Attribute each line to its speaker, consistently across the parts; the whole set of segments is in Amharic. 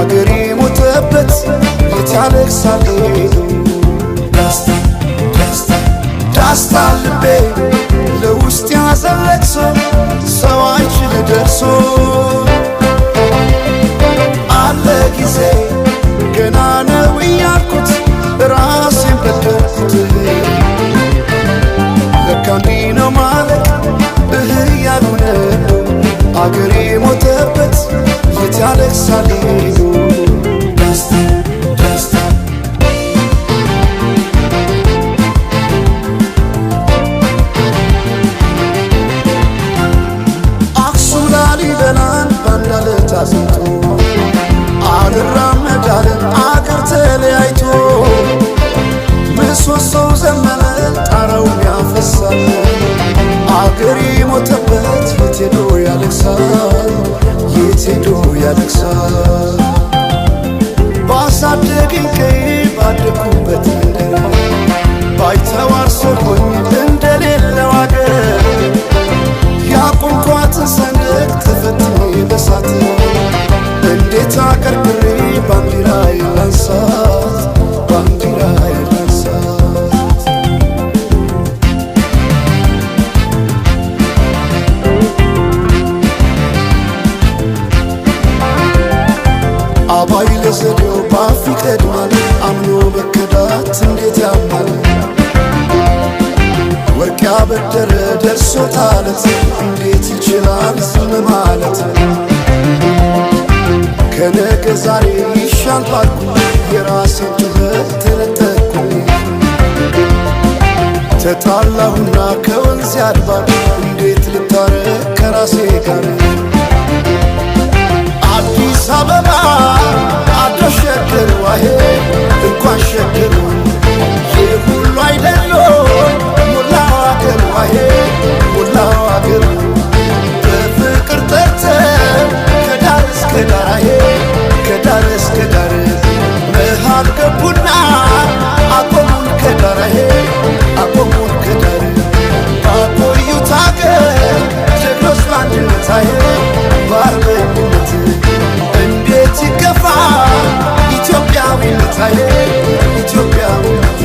Speaker 1: አገሬ ሞተበት የት ያለቅሳል ሄዶ ዳስታ ዳስታ ዳስታ ልቤ ለውስጥ ያዘን ለቅሶ ሰው አይችል ደርሶ አለ ጊዜ ገና ነው እያልኩት ራሴን በደልኩት ለካ እንዲህ ነው ማለቅ እህ እያሉ ነዶ አገሬ ሞተበት የት ያለቅሳል ሄዶ ዳስታ ዳስታ አክሱም ላሊበላን ባንድ አለት አጽንቶ አልራመድ አለ አገር ተለያይቶ ምሰሶው ዘመነ ጣራውም ያፈሳል አገሬ ሞተበት የት ሄዶ ያለቅሳል የት ሄዶ ያለቅሳል ባሳደገኝ ቀዬ ባደኩበት መንደር ባይተዋር ሰው ሆኜ እንደሌለው አገር ያቆምኳትን ሰንደቅ ተፈትኜ በሳት እንዴት አቀርቅሬ ባንዲራዬን ላንሳት ባንዲራዬን ላንሳት አባይ ለዘዴው ባፍ ይቀድማል አምኖ መከዳት እንዴት ያማል ወርቅ ያበደረ ደርሶታለት እንዴት ይችላል ዝም ማለት ከነገ ዛሬ ይሻል ባልኩ የራሴን ጩኸት ተነጠቅኩኝ ተጣላሁና ከወንዝ አድባር እንዴት ልታረቅ ከራሴ ጋር አዲስ አበባ አዶ ሸገር ዋሄ እንኳን ሸገሩ ይህ ሁሉ አይደሎ ሞላው አገር ዋሄ ሞላው አገር በፍቅር ጠርተን ከዳር እስከ ዳር አሄ ከዳር እስከ ዳር መሃል ገቡና አቆሙን ከዳር አሄ አቆሙን ከዳር ባቆዩት አገር ጀግኖች በአንድነት አሄ በአርበኝነት እንዴት ይገፋ ኢትዮጵያዊነት አሄ ኢትዮጵያዊነት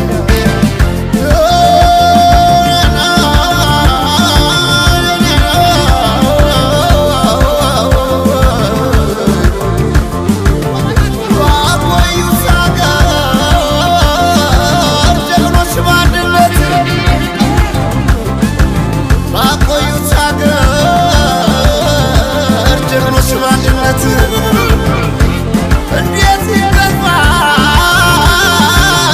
Speaker 1: ባቆዩት አገር ጀግኖች በአንድነት ባቆዩት አገር ጀግኖች በአንድነት እንዴት ይገፋ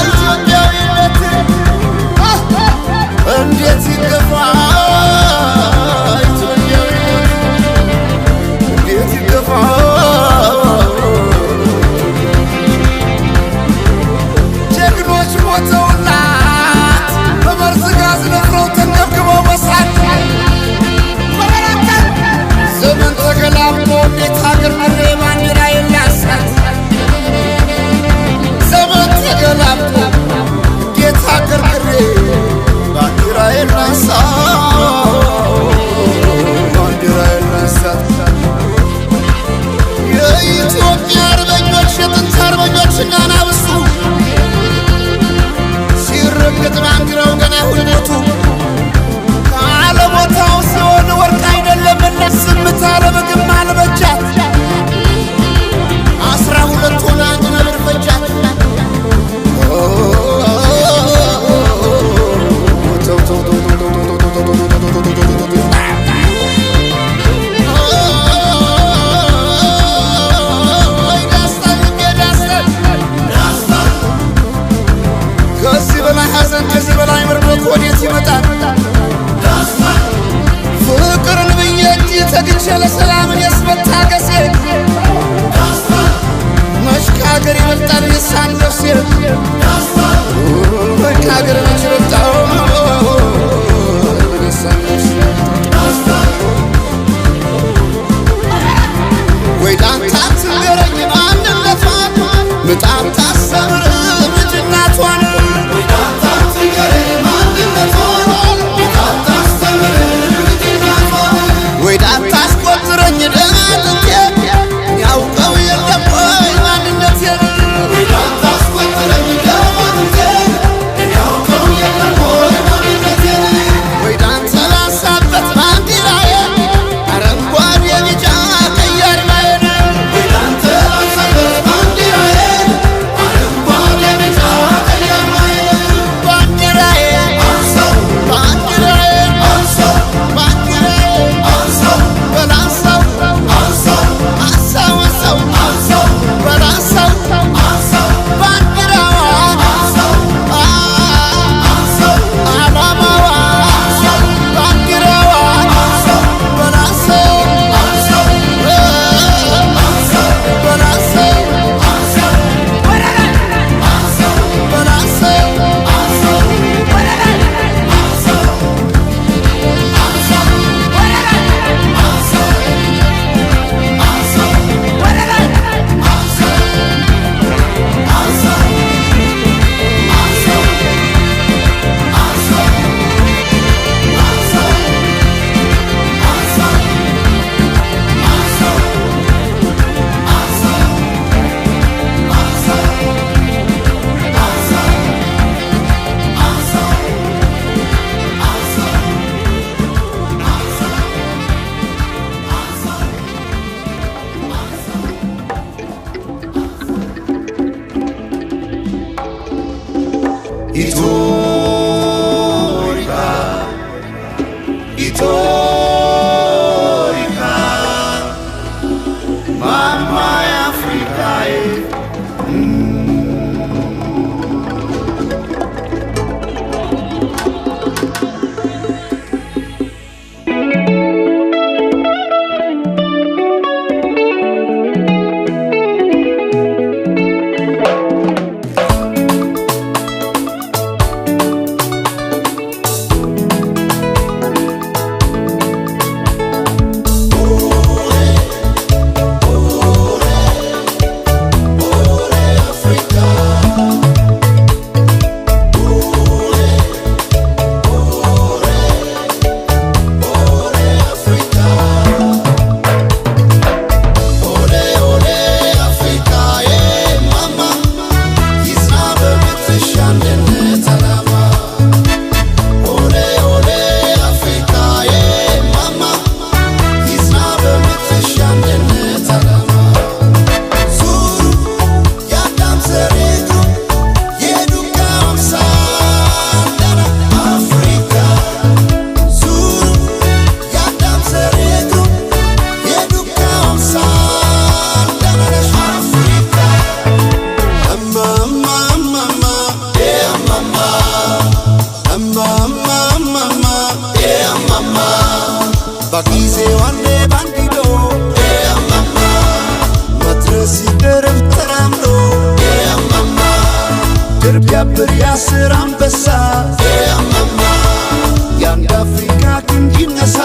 Speaker 1: ኢትዮጵያዊነት እንዴት ይገፋ ኢትዮጵያዊነት እንዴት ይገፋ ጀግኖች ሞተውላት በመርዝ ጋዝ ነፍረው ተንገብግበው በሳት ዘመን ተገላብጦ እንዴት ሀገር ምሬ ባንዲራ የላሳት ዘመን ተገላብጦ እንዴት ሀገር ምሬ ባንዲራ የላሳት ባንዲራ የላሳት የኢትዮጵያ አርበኞች የጥንት አርበኞች እናናብሱ ሲረገጥ ባንዲራው ገና ሁልሞቱ ካለቦታው ሲሆን ወርቅ አይደለምና ዝምታ ለበግም አልበጃት 12 ሆነ አንድ ነብር ፈጃት። ተው ተው ተው ተው ተው ተው ተው ተው ተው ኢቶሪካ ኢቶሪካ ማማ አፍሪካዬ። በጊዜው አንዴ ባንዲዶ መድረስ ይደርብ ተራምዶ ድር ቢያብር ያስር አንበሳ የአንድ አፍሪካ ክንድ ይነሳ።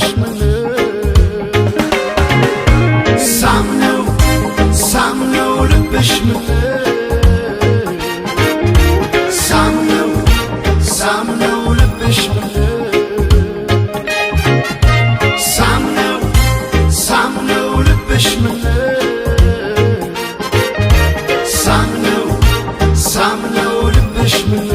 Speaker 1: ልብሽ ምን ሳምነው ሳምነው ልብሽ ምን ሳምነው ሳምነው ልብሽ ምን ሳምነው ሳምነው ልብሽ ምን ሳምነው ሳምነው ልብሽ ምን።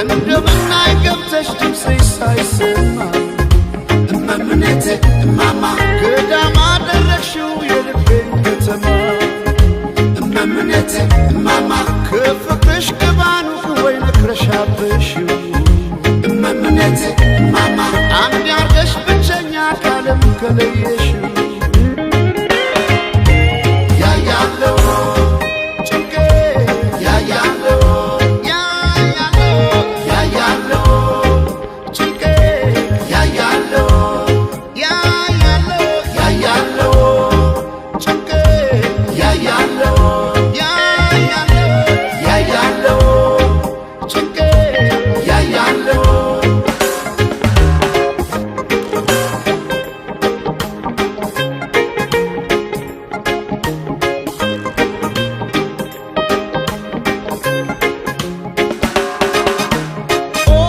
Speaker 1: እንደምናይ ገብተሽ ድምፅሽ ሳይሰማ እመምኔቴ እማማ ገዳም አደረግሽው የልቤን ከተማ እመምኔቴ እማማ ከፍቅርሽ ቅባኑ ወይ ነክረሻብሽው እመምኔቴ እማማ አንድ ያርገሽ ብቸኛ ካለም ከለየሽው ያያለው ጭንቄ ያያለው ያያለው ያያለው ጭንቄ ያያለው ያያለው ያያለው ጭንቄ ያያለው ያያለው ያያለው ጭንቄ ያያለው። ኦ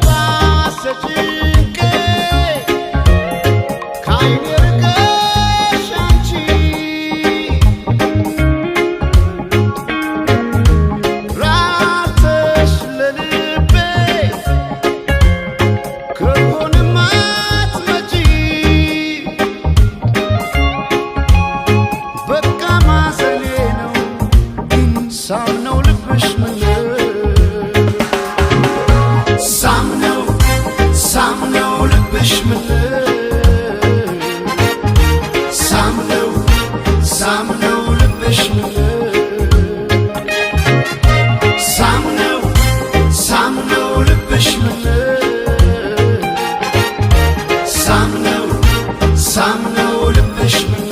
Speaker 1: ባሰ ጭንቄ ከዓይኔ ርቀሽ አንቺ ራተሽ ለልቤ ከሆነማ አትመጪ በቃ ማዘኔ ነው ሳምነው ልብሽ ምን ሳምነው ሳምነው ልብሽ ምን ሳምነው ሳምነው ልብሽ ምን ሳምነው ሳምነው ልብሽ ምን ሳምነው ሳምነው ልብሽ ምን።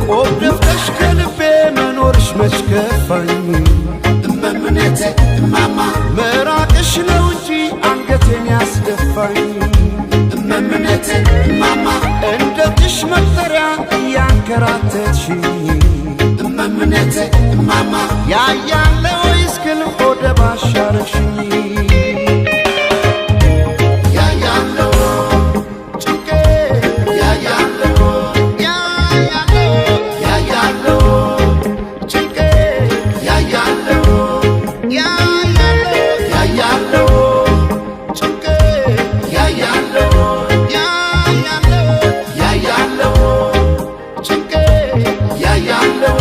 Speaker 1: ቆብ ደፍተሽ ከልቤ መኖርሽ መች ከፋኝ እመምኔቴ እማማ መራቅሽ ነው እንጂ አንገቴን ያስደፋኝ እመምኔቴ እማማ እንደ ጥሽ መጠሪያ እያንከራተትሽኝ እመምኔቴ እማማ ያያለ ወይስ ክል ሆደ ባሻረሽኝ ያያለው ጭንቄ ያያለው ያያለው ያያለው ጭንቄ ያያለው ያያለው ያያለው ጭንቄ ያያለው ያያለው ያያለው ጭንቄ ያያለው።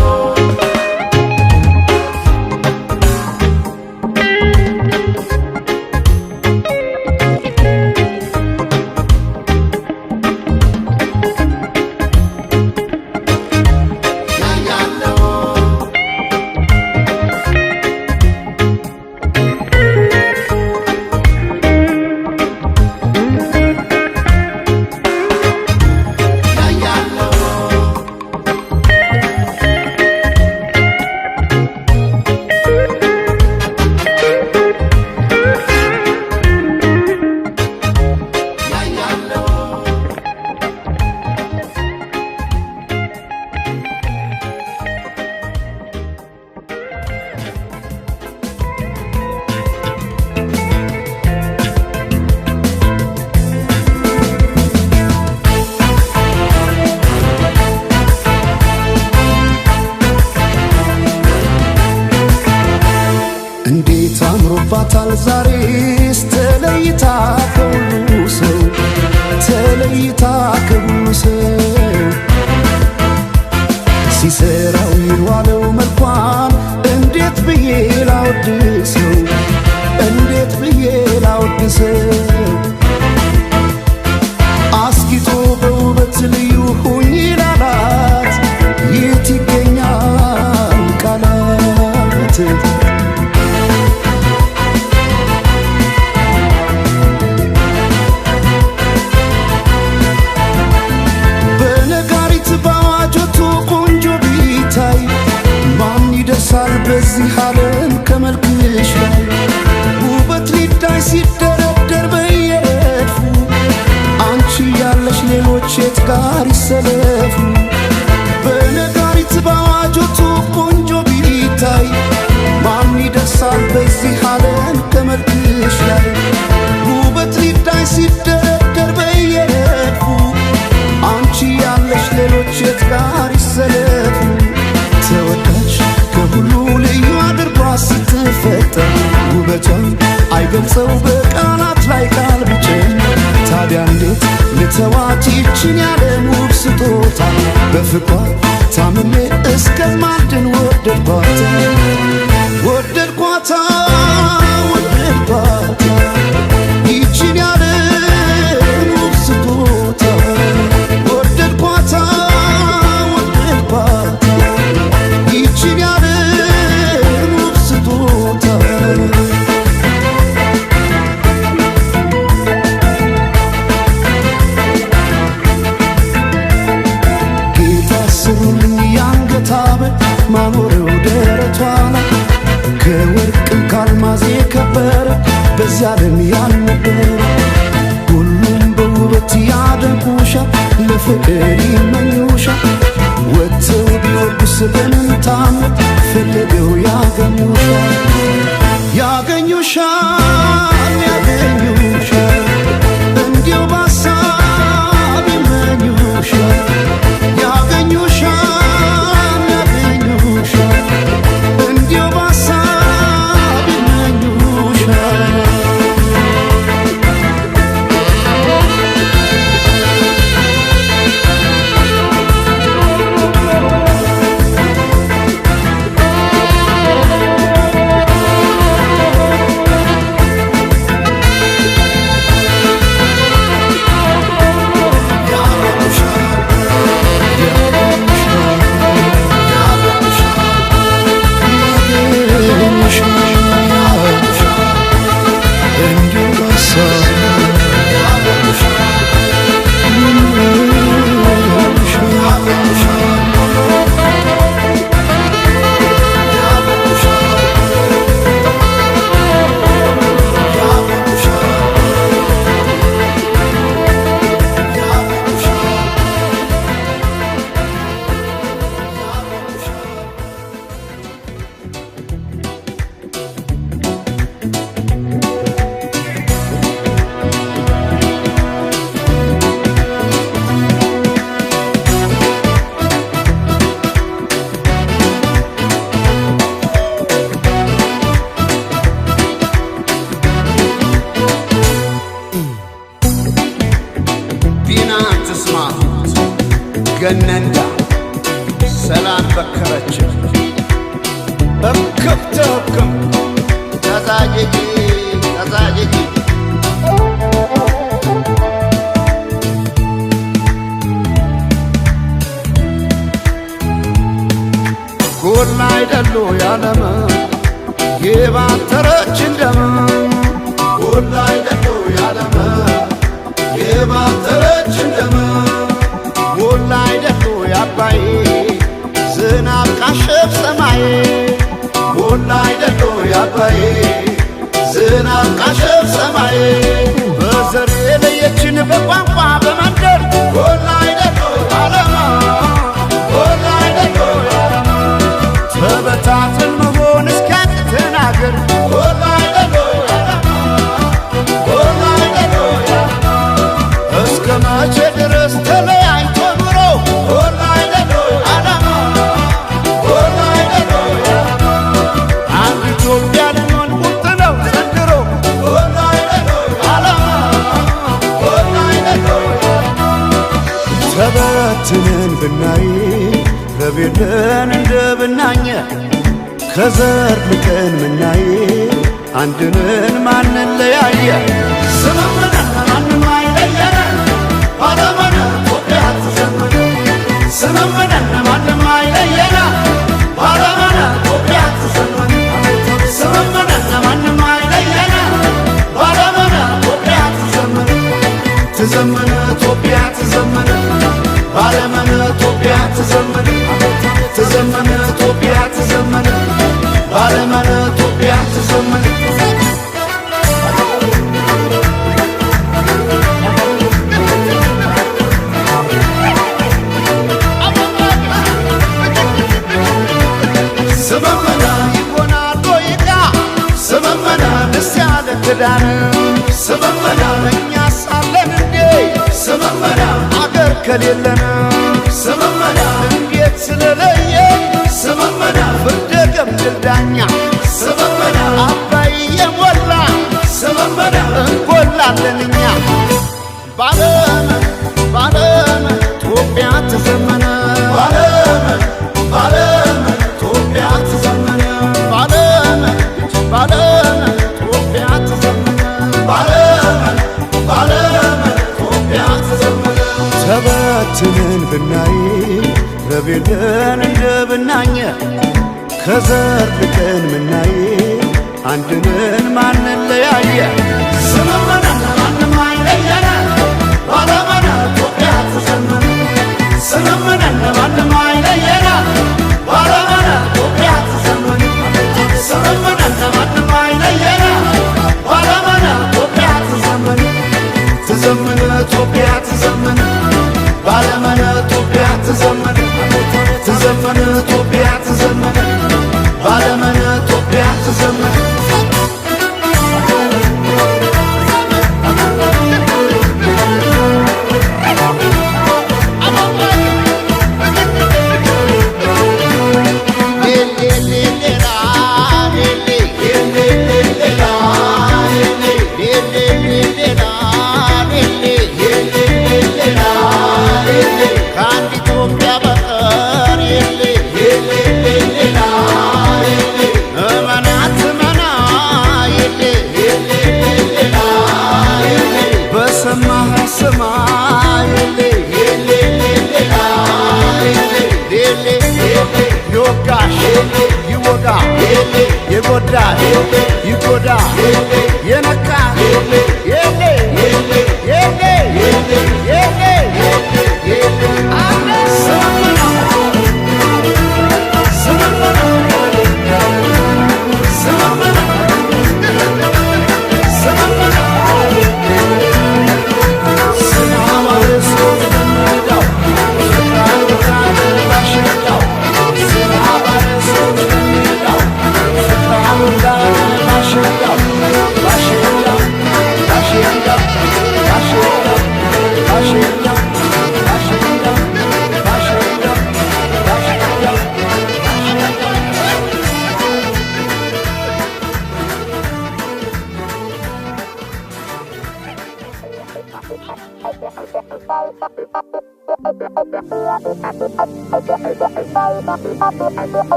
Speaker 2: ይሰለፉ? በነጋሪት በአዋጆቱ ቆንጆ ቢታይ ማን ይደርሳል በዚህ ዓለም ከመልክሽ ላይ? ውበት ሊዳኝ ሲደረደር በየረድፉ አንቺ ያለሽ ሌሎች የት ጋር ይሰለፉ? ተወዳጅ ከሁሉ ልዩ አድርጓ ስትፈጠር ውበቷን አይገልጸው በቃላት ላይ ቃል ቢጨምር። ታዲያ እንዴት ልተዋት ይችን ያለም ውብ ስጦታ? በፍቅሯ ታምሜ እስከማልድን ወደድኳት፣ ወደድኳታ፣ ወደድኳት ይችን ያለም ውብ ስጦታ። ወደድኳታ፣ ወደድኳት ይችን ያለም ውብ ስጦታ። ጌታ ስሩልኝ የአንገት ሐብል ማኖሪያው ደረቷ ላይ፣ ከወርቅም ካልማዝ የከበረ በዚያ ዓለም ያልነበረ። ሁሉም በውበት ያደንቁሻል፣ ለፍቅር ይመኙሻል። ወጥተው ቢወርዱስ በምን ታምር ፈልገው ያገኙሻል? ያገኙሻል፣ ያገኙሻል፣ እንዲሁ በሀሳብ ይመኙሻል። ያገኙሻል፣ ያገኙሻል፣ እንዲሁ በሀሳብ ይመኙሻል። እንዲሁ በሀሳብ ይመኙሻል።
Speaker 1: ቢና ትስማ ገነንዳ ሰላም በከረች እክብተ ህክም ተዛጅጂ ተዛጅጂ። ጎላ አይደሉ ያለም የባተረች እንደም፣ ጎላ አይደሉ ያለም የባተረች እንደም፣ ጎላ አይደሉ ያባይ ዝናብ ቃሸፍ ሰማይ፣ ጎላ አይደሉ ያባይ ዝናብ ቃሸፍ ሰማይ። በዘር የለየችን በቋንቋ በመንደር፣ ጎላ አይደሉ ዓለም፣ ጎላ አይደሉ ዓለም። ተበታትን መሆን እስኪያቅተን አገር፣ ጎላ አይደሉ ዓለም፣ ጎላ አይደሉ ዓለም። እስከ መቼ ድረስ ተለያይቶ ኑሮ? ጎላ አይደሉ ዓለም፣ ጎላ አይደሉ ዓለም። አንድ ኢትዮጵያ ልንሆን ቁርጥ ነው ዘንድሮ፣ ጎላ አይደሉ ዓለም፣ ጎላ አይደሉ ዓለም።
Speaker 2: ተበትነን ብናይ ረቤለን እንደ ብናኘ፣ ከዘር ልቀን ምናይ አንድንን ማንለያየ።
Speaker 1: ስምምነን ማንም አይለየን፣ ባለመነ ኢትዮጵያ ትዘምን። ስምምነን ማንም አይለየን፣ ባለመነ ኢትዮጵያ ትዘምን። ስምምነን ማንም አይለየን፣ ባለመነ ኢትዮጵያ ትዘምን። ትዘምን ኢትዮጵያ ትዘምን፣ ባለመነ ኢትዮጵያ ትዘምን። ትዘምን ኢትዮጵያ ትዘምን፣ ባለመነ ኢትዮጵያ ትዘምን።
Speaker 2: ከሌለን ስምምነ እንዴት ስለለየ ስምምነ ፍርደ ገምድል ዳኛ ስምምነ አባይ የሞላ ስምምነ እንጎላለን እኛ ባለም ባለም ኢትዮጵያ ትዘመነ ባለም ባለም ኢትዮጵያ ትዘመነ ባለም ባለም ኢትዮጵያ ትዘመነ ባለም ባለም ኢትዮጵያ ትዘመነ ተበትነን ብናይ ረቤለን እንደ ብናኝ ከዘር ልቀን ምናይ አንድነን ማንለያየ ስምምነ ማንም አይለየን ባለመነ ኢትዮጵያ ትዘመነ ስምምነ ማንም አይለየን ባለመነ ኢትዮጵያ ትዘመነ ስምምነ ማንም አይለየን ባለመነ ኢትዮጵያ ትዘመነ ትዘመነ ኢትዮጵያ ትዘመነ ባለመነ ኢትዮጵያ ትዘመነ ትዘመነ ኢትዮጵያ ትዘመነ ባለመነ ኢትዮጵያ ትዘመነ ከአንድ ኢትዮጵያ በቀር እመናት መና በሰማህ ስማ ይወጋሽ ይወጋ የጎዳ ይጎዳ የነካ የሌ የሌ የሌ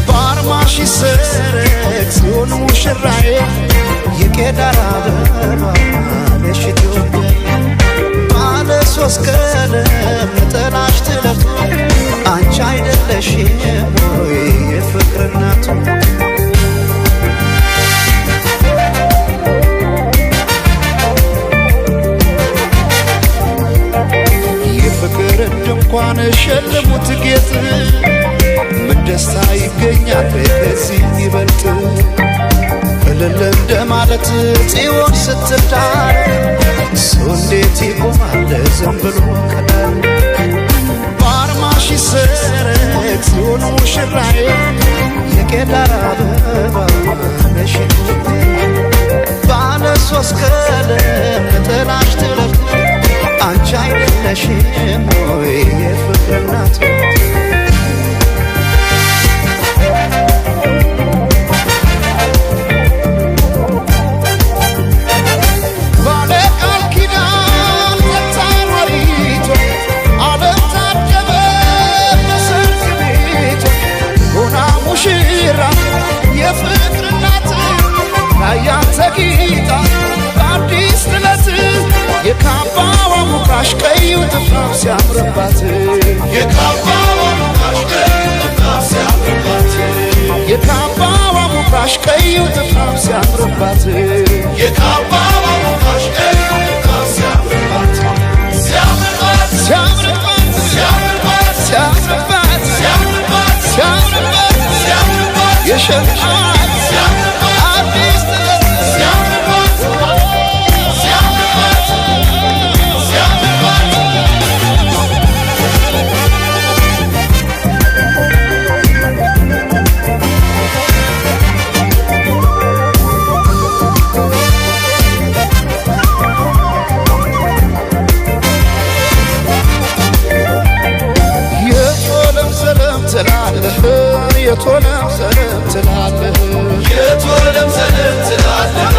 Speaker 2: ባርማሽ ሰረቅ ሲሆን ሙሽራዬ የቄዳር አበባ ነሽ ኢትዮጵያ ባለ ሶስት ቀለም ነጠላሽ ጥለቱ አንቺ አይደለሽም ወይ የፍቅር እናቱ? የፍቅር ድንኳን ሸልሙት ጌጥ ምን ደስታ ይገኛል ከዚህ ይበልጥ? እልል እንደማለት ጽዮን ስትዳር ሰው እንዴት ይቆማል ዝም ብሎ ከዳር? ባርማሽ ሰረቅ ጽዮን ሙሽራዬ የቄዳር አበባ ነሽ ኢትዮጵያ ባለ ሶስት ቀለም ነጠላሽ ጥለቱ አንቺ አይደለሽም ወይ የፍቅር እናቱ? ባለ ቃል ኪዳን የታማሪቷ ዓለም ታጀበ በሰርግ ቤቷ ሆና ሙሽራ የፍቅር እናት ላያንተ ጌጣ ባለ ሲያምርባት፣ የካባዋ ሞካሽ ቀዩ ጥፍራም ሲያምርባት፣ ሲያምርባት፣ ሲያምርባት፣ ሲያምርባት የሸማት አዲስ ጥለት። ሲያምርባት፣ ሲያምርባት፣ ሲያምርባት። የቶለም ሰለም ትላለህ፣ የቶለም ሰለም ትላለህ፣
Speaker 3: የቶለም ሰለም ትላለህ፣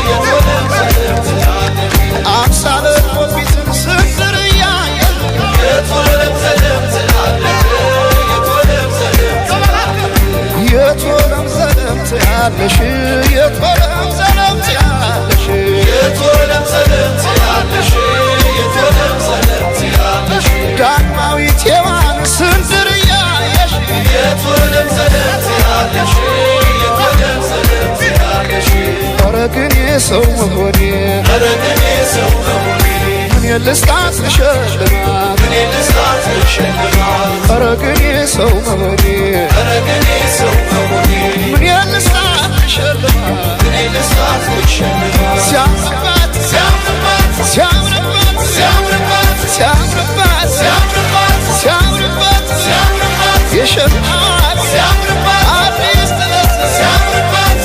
Speaker 3: የቶለም ሰለም ትላለህ።
Speaker 2: አምሳለ ኮፊትን ስንዝር እያየህ፣
Speaker 3: የቶለም ሰለም ትላለህ፣ የቶለም ሰለም ትላለህ።
Speaker 2: የቶለም ሰለም ትያለሽ፣ የቶለም ሰለም ትያለሽ፣
Speaker 3: የቶለም ሰለም ትያለሽ፣ የቶለም ሰለም ትያለሽ።
Speaker 2: ዳግማዊት ሔዋን ስንዝር እያየሽ፣
Speaker 3: የቶለም ሰለም ትያለሽ፣ የቶለም ሰለም ትያለሽ።
Speaker 2: ኧረ ግን የሰው መሆኔ፣
Speaker 3: ኧረ ግን የሰው መሆኔ፣
Speaker 2: ምን ልስጣት ልሸልማት፣
Speaker 3: ምን ልስጣት ልሸልማት፣
Speaker 2: ኧረ ግን የሰው መሆኔ፣
Speaker 3: ኧረ ግን የሰው መሆኔ፣
Speaker 2: ምን ልስጣት ልሸልማት፣
Speaker 3: ምን ልስጣት ልሸልማት።
Speaker 2: ሲያምርባት፣
Speaker 3: ሲያምርባት፣
Speaker 2: ሲያምርባት፣
Speaker 3: ሲያምርባት፣
Speaker 2: ሲያምርባት፣
Speaker 3: ሲያምርባት፣
Speaker 2: ሲያምርባት
Speaker 3: ሲያምርባት
Speaker 2: የሸማት
Speaker 3: ሲያምርባት
Speaker 2: አዲስ ጥለት።
Speaker 3: ሲያምርባት።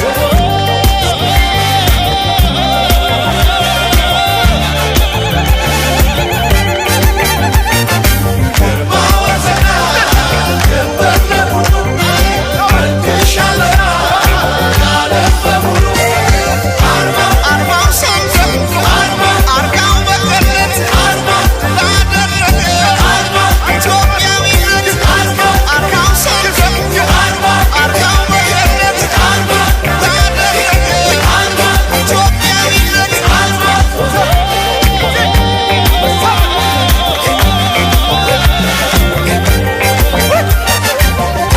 Speaker 1: አርማው ሰንደቅ፣ አርጋው በገነት ላደረገ ኢትዮጵያዊነት፣ አርጋው ሰንደቅ፣ አርጋው በገነት ላደረገ ኢትዮጵያዊነት።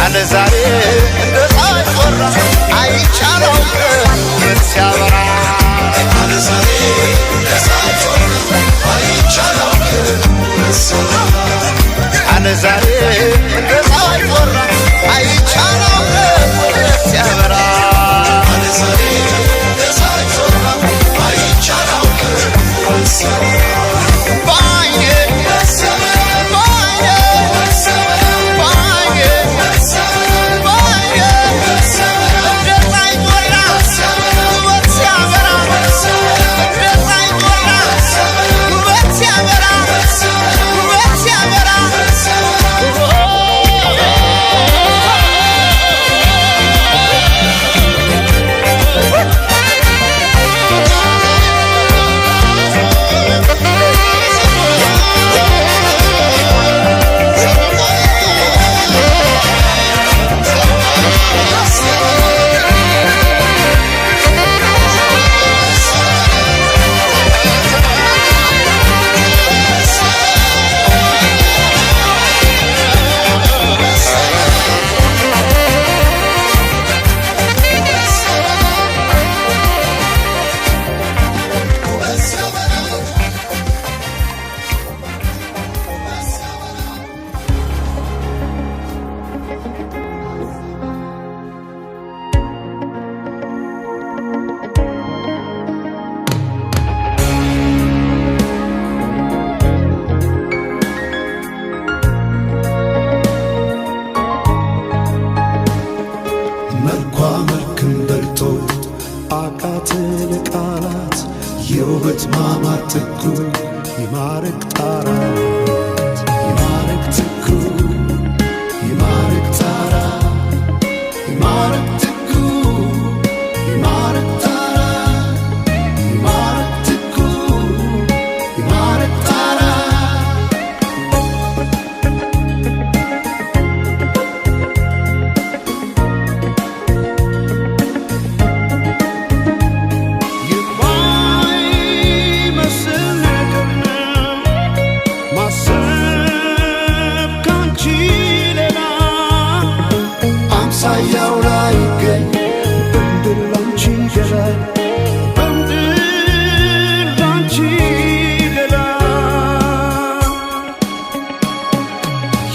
Speaker 2: አለ ዛሬ እንደ ፀሐይ ቆራ አይቻለው ውበት ሲያበራ። አለ ዛሬ እንደ ፀሐይ ቆራ አይቻለው ውበት ሲያበራ። ባይኔ፣ ባይኔ፣ ባይኔ፣ ባይኔ እንደ ፀሐይ ቆራ ውበት ሲያበራ፣ እንደ ፀሐይ ቆራ ውበት ሲያበራ፣ ውበት ሲያበራ።
Speaker 4: መልኳ መልክም በልቶ አቃተ ለቃላት፣ የውበት ማማር ጥጉ ይማርክ ጣራ፣ ይማርክ ጥጉ፣ ይማርክ ጣራ፣ ይማርክ ጥጉ፣ ይማርክ ጣራ፣ ይማርክ ጥጉ፣ ይማርክ ጣራ። የማይመስል ነገር ነው ማሰብ። ላይ በምድር ላንቺ ሌላ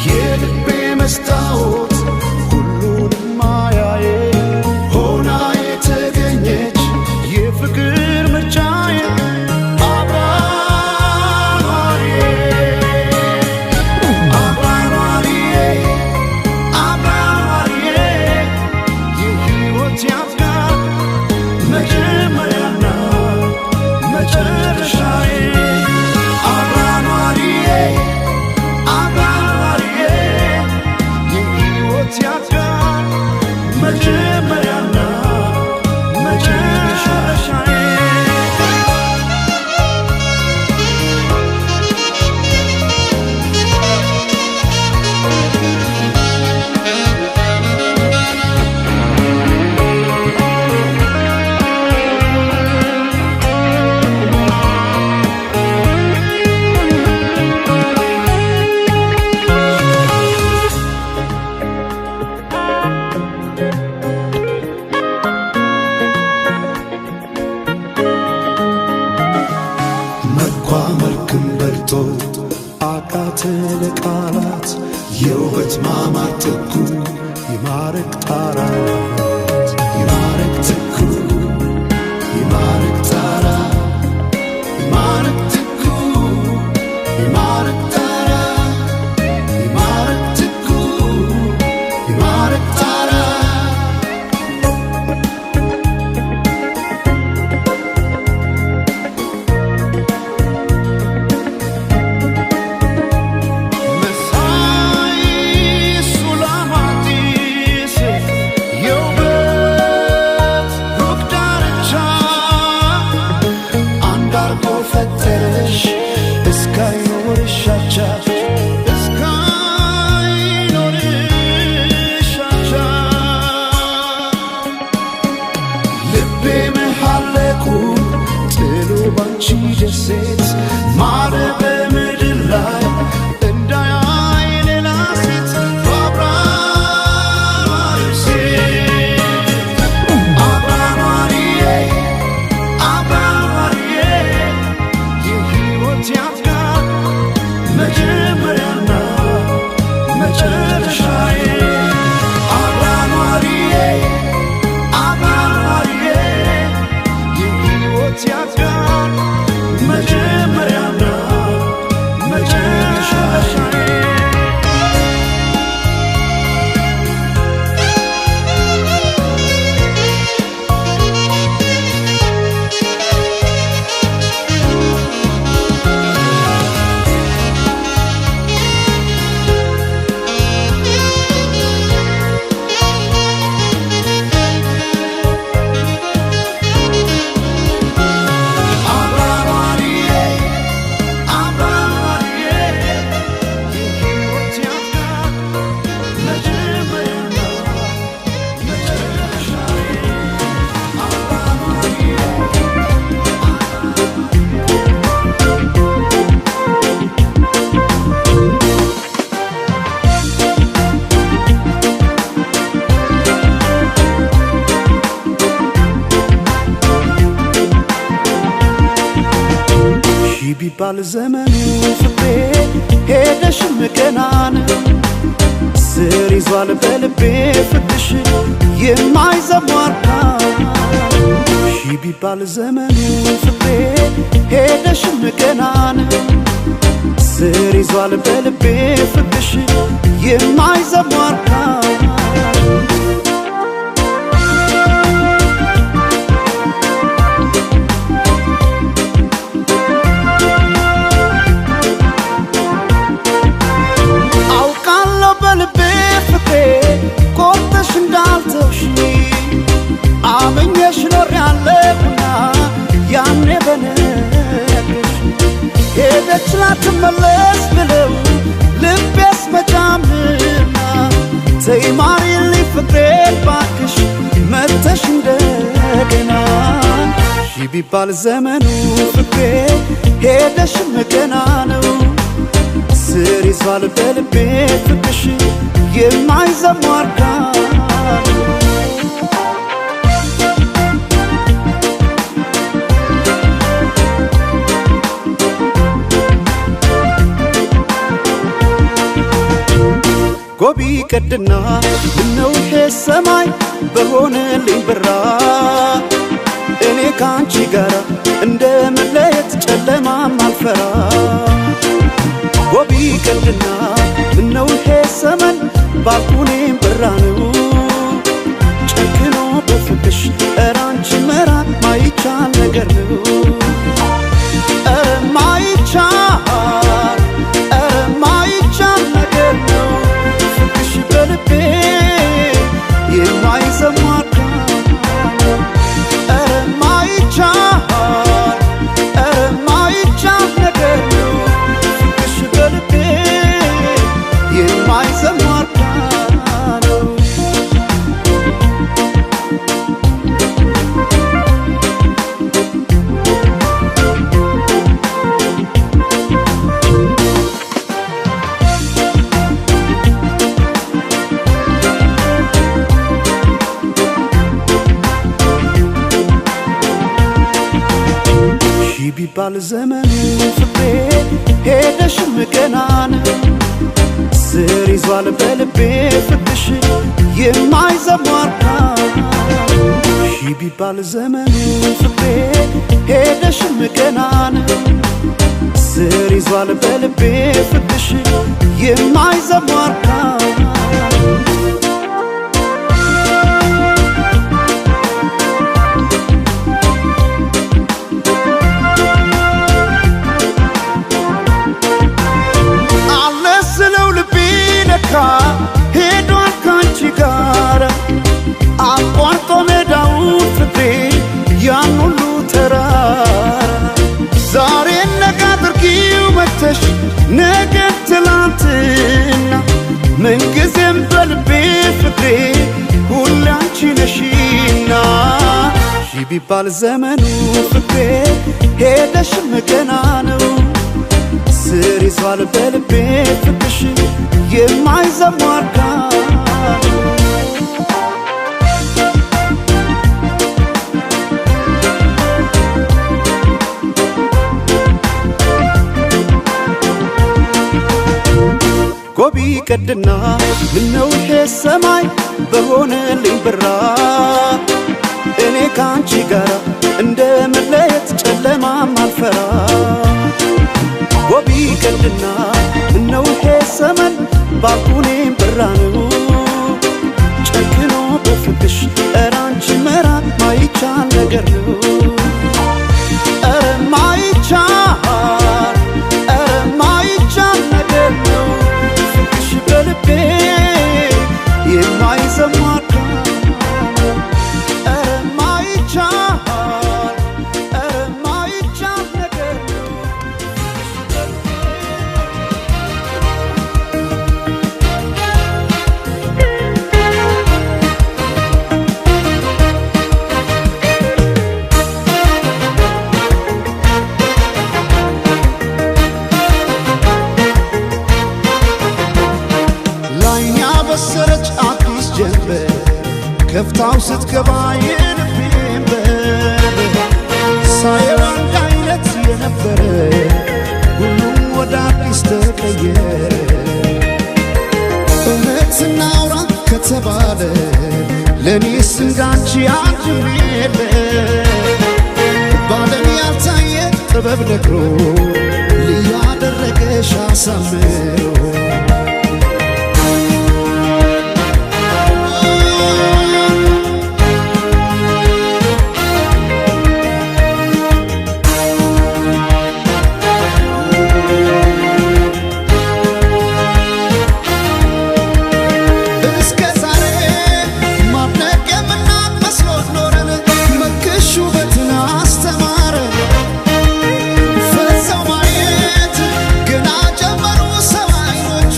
Speaker 4: የልቤ መስታወት ሁሉንም ማያዬ ሆና የተገኘች የፍቅር ምርጫዬ አብራኗሪዬ አብራኗሪዬ አብራኗሪዬ የሕይወት ያፍቃር መጀመሪያና መጨረሻዬ አብራኗሪዬ አብራኗሪዬ የሕይወት ያፍቃር መጀመሪያና መጨረሻዬ። መልኳ መልክም በልጦ አቃተ ለቃላት የውበት ማማር ጥጉ የማረግ ጣራ የማረግ ጥጉ የማረግ ጣራ የማረግ ጥጉ የማረግ ጣራ የማረግ ጥጉ የማረግ ጣራ። መሳይ ሱላማጢስ የውበት ሩቅ ዳርቻ አንድ አርጎ ፈጠረሽ እስካይኖርሽ አቻ እስካይኖርሽ አቻ ልቤ መሃለቁ ጥሎ ባንቺ ደሴት ማረ በምድር ላይ እንዳያይ ሌላ ሴት በአብራኗሪው ሴት አብራኗሪዬ አብራኗሪዬ የሕይወት ያፍቃር መጀመሪያና መጨረሻዬ አብራኗሪዬ አብራኗሪዬ የሕይወት ያፍቃር መጀመሪያና መጨረሻዬ። አብራኗሪዬ አብራኗሪዬ የሕይወት ያፍቃር መጀመሪያና መጨረሻዬ አብራኗሪዬ። ሺ ቢባል ዘመኑ ፍቅሬ ሄደሽም ገናን ስር ይዟል በልቤ ፍቅርሽ የማይዘሟርካ ሺ ቢባል ዘመኑ ፍቅሬ ሄደሽም ገናን ስር ይዟል በልቤ ፍቅርሽ የማይዘሟርካ። አውቃለሁ በልቤ ፍቅሬ ቆርጠሽ እንዳልተውሽ አምኜሽ ኖሬያለሁና ያኔ በነግርሽ ሄደች ላትመለስ ብለው ልቤስ መጫምና ተይ ማሪልኝ ፍቅሬ ባክሽ መተሽ እንደገና። ሺ ቢባል ዘመኑ ፍቅሬ ሄደሽም ገና ነው ስር ይዟል በልቤ ፍቅርሽ የማይዘሟርካ። ጎቢ ቀድና ምነው ይሄ ሰማይ በሆነልኝ ብራ፣ እኔ ካንቺ ጋራ እንደ መለየት ጨለማም አልፈራ። ጎቢ ቀድና ምነው ይሄ ሰመን ባልኩኔም ብራ ነው፣ ጨክኖ በፍቅሽ ኧረ አንቺ መራቅ ማይቻል ነገር ነው። ኧረ ማይቻል፣ ኧረ ማይቻል ነገር ነው። ፍቅርሽ በልቤ የማይሰማ ኧረ ማይቻል፣ ኧረ ማይቻል ነገር ነው። ፍቅርሽ በልቤ የማይሰማ ነው። ሺ ቢባል ዘመኑ ፍቅሬ ሄደሽም ገና ነው፣ ስር ይዟል በልቤ ፍቅርሽ የማይዘሟርካ። ሺ ቢባል ዘመኑ ፍቅሬ ሄደሽም ገና ነው፣ ስር ይዟል በልቤ ፍቅርሽ የማይዘሟርካ። አለ ስለው ልቤ ለካ ሄዷል ካንቺ ጋር፣ አቋርጦ ሜዳውን ፍቅሬ ያን ሁሉ ተራራ። ዛሬ ነገ አድርጊው መተሽ ነገ ትላንትና፣ ምንጊዜም በልቤ ፍቅሬ ሁሌ አንቺ ነሽና። ሺ ቢባል ዘመኑ ፍቅሬ ሄደሽም ገና ነው፣ ስር ይዟል በልቤ ፍቅርሽ የማይዘሟርካ። ጎቢ ቀድና ምነው ይሄ ሰማይ በሆነልኝ ብራ፣ እኔ ካንቺ ጋራ እንደ መለየት ጨለማም አልፈራ። ጎቢ ቀድና ምነው ይሄ ሰመን ባልኩኔም ብራ ነው፣ ጨክኖ በፍቅሽ ኧረ አንቺ መራቅ ማይቻል ነገር ነው። ኧረ ማይቻል፣ ኧረ ማይቻል ነገር ነው። ፍቅርሽ በልቤ የማይሰማ ኧረ ማይቻል፣ ኧረ ማይቻል ነገር ነው።
Speaker 1: ላይን ያበሰረች አዲስ ጀንበር ከፍታው ስትገባ የልቤን በር፣ ሳየው አንድ አይነት የነበረ ሁሉም ወደ አዲስ ተቀየረ። እውነት እናውራ ከተባለ ለእኔስ እንዳንቺ አንድም የለ። በዓለም ያልታየ ጥበብ ነግሮ ልዩ አደረገሽ አሳምሮ። እስከ ዛሬ ማድነቅ የምናቅ መስሎን ኖረን፣ መልክሽ ውበትን አስተማረ። ፈዘው ማየት ገና ጀመሩ ሰው አይኖቹ።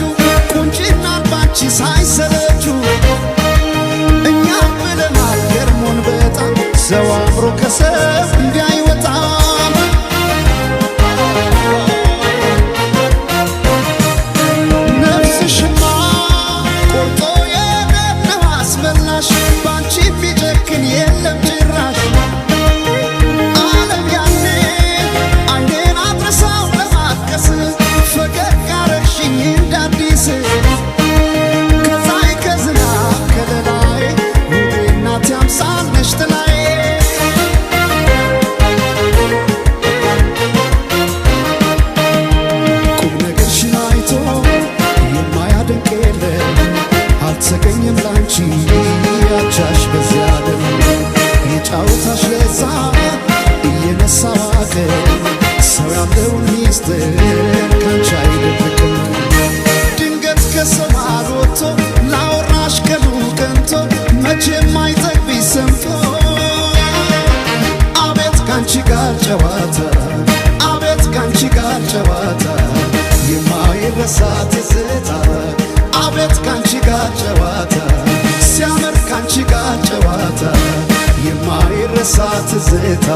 Speaker 4: ጋር ጨዋታ፣ አቤት ካንቺ ጋር ጨዋታ፣ የማይረሳ ትዝታ። አቤት ካንቺ ጋር ጨዋታ፣ ሲያምር ካንቺ ጋር ጨዋታ፣ የማይረሳ ትዝታ፣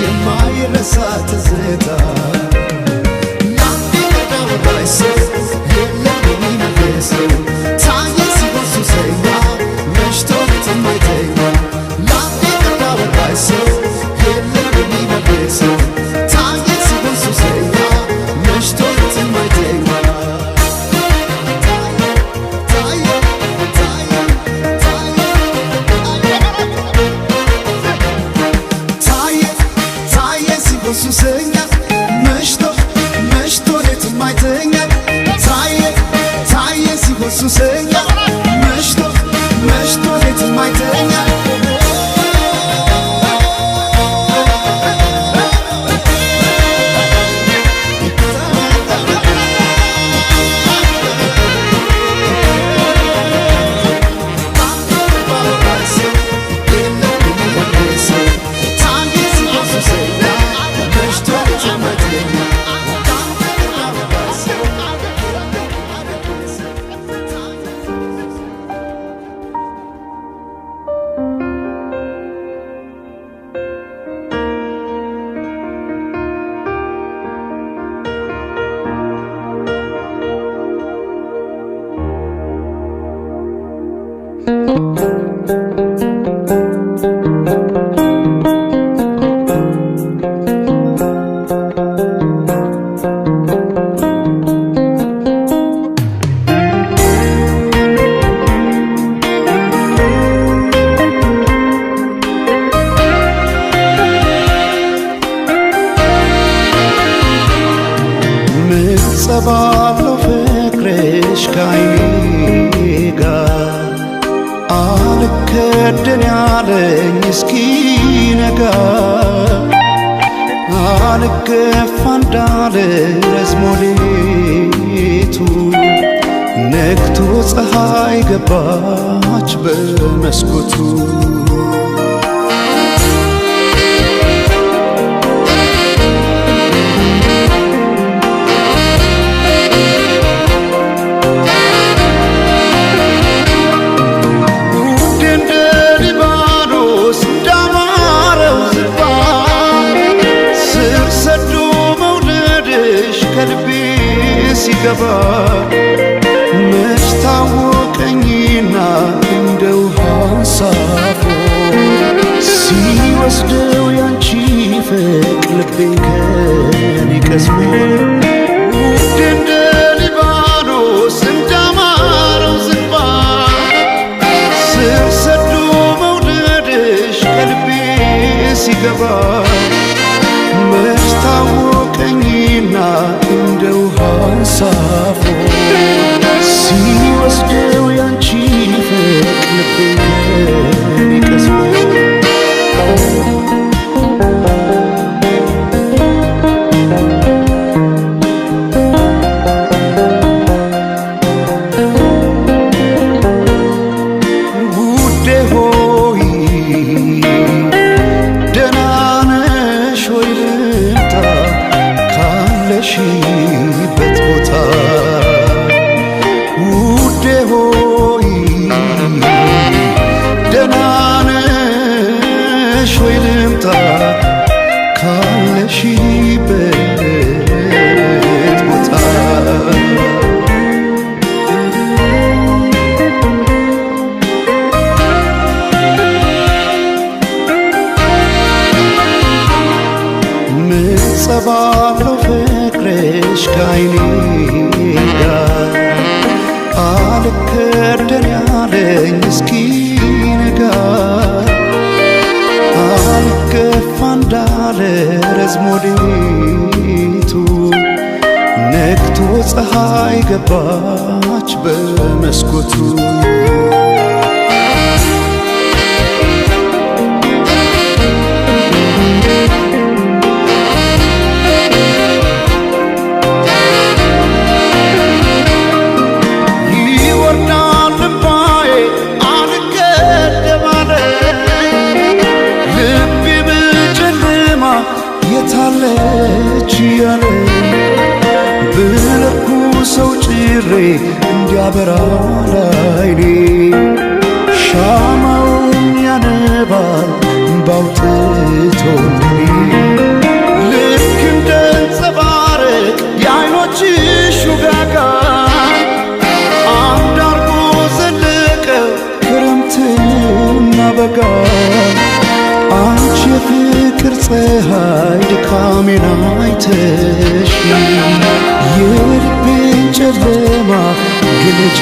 Speaker 4: የማይረሳ ትዝታ። ላንዴ ከዳወራሽ ሰው የለም የሚመልሰው፣ ታየ ሲሆን ሱሰኛ መሽቶ የማይተኛ። ላንዴ ከዳወራሽ ሰው የለም የሚመልሰው፣ ታየ ሲሆን ሱሰኛ መሽቶ የማይተኛ። ታየ ታየ ታየ ታየ ታየ ሲሆን ሱሰኛ መሽቶ መሽቶ ሌት የማይተኛ። ታየ ታየ ሲሆን ሱሰኛ መሽቶ መሽቶ ሌት የማይተኛ። ምጸባለው ፍቅርሽ ከዓይኔ ጋር አልከደን ያለኝ እስኪነጋ፣ አልገፋ እንዳለ ረዝሞ ሌቱ፣ ነግቶ ፀሐይ ገባች በመስኮቱ። ውድ እንደ ሊባኖስ እንዳማረው ዝግባ፣ ስር ሰዶ መውደድሽ ከልቤ ሲገባ፣ መች ታወቀኝና እንደ ውሃ ሳፎ ሲወስደው ያንቺ ፍቅር ልቤን ከኔ ቀስሞ። ውድ እንደ ሊባኖስ እንዳማረው ዝግባ፣ ስር ሰዶ መውደድሽ ከልቤ ሲገባ፣ መች ታወቀኝና እንደ ውሃ ሳፎ ሲወስደው ያንቺ ፍቅር ልቤን ከኔ ቀስሞ። ውዴ ሆይ ደህና ነሽ ወይ? ልምጣ ካለሽበት ቦታ። ውዴ ሆይ ደህና ነሽ ወይ? ልምጣ ካለሽበት ቦታ። ምጸባለው ፍቅርሽ ከዓይኔ ጋር አልከደን ያለኝ እስኪነጋ፣ አልገፋ እንዳለ ረዝሞ ሌቱ፣ ነግቶ ፀሐይ ገባች በመስኮቱ። ይወርዳል እምባዬ አልገደብ አለ፣ ልቤ በጨለማ የታለች እያለ ብለኩ ሰው ጭሬ እንዲያበራ ላይኔ ሻማውን ያነባል ባውጥቶ ልክ እንደ አንጸባረቅ የአይኖችሽ ውጋጋ አንድ አርጎ ዘለቀ ክረምትና በጋ። አንቺ የፍቅር ፀሐይ ድካሜን አይተሽ የልቤን ጨለማ ግለጪ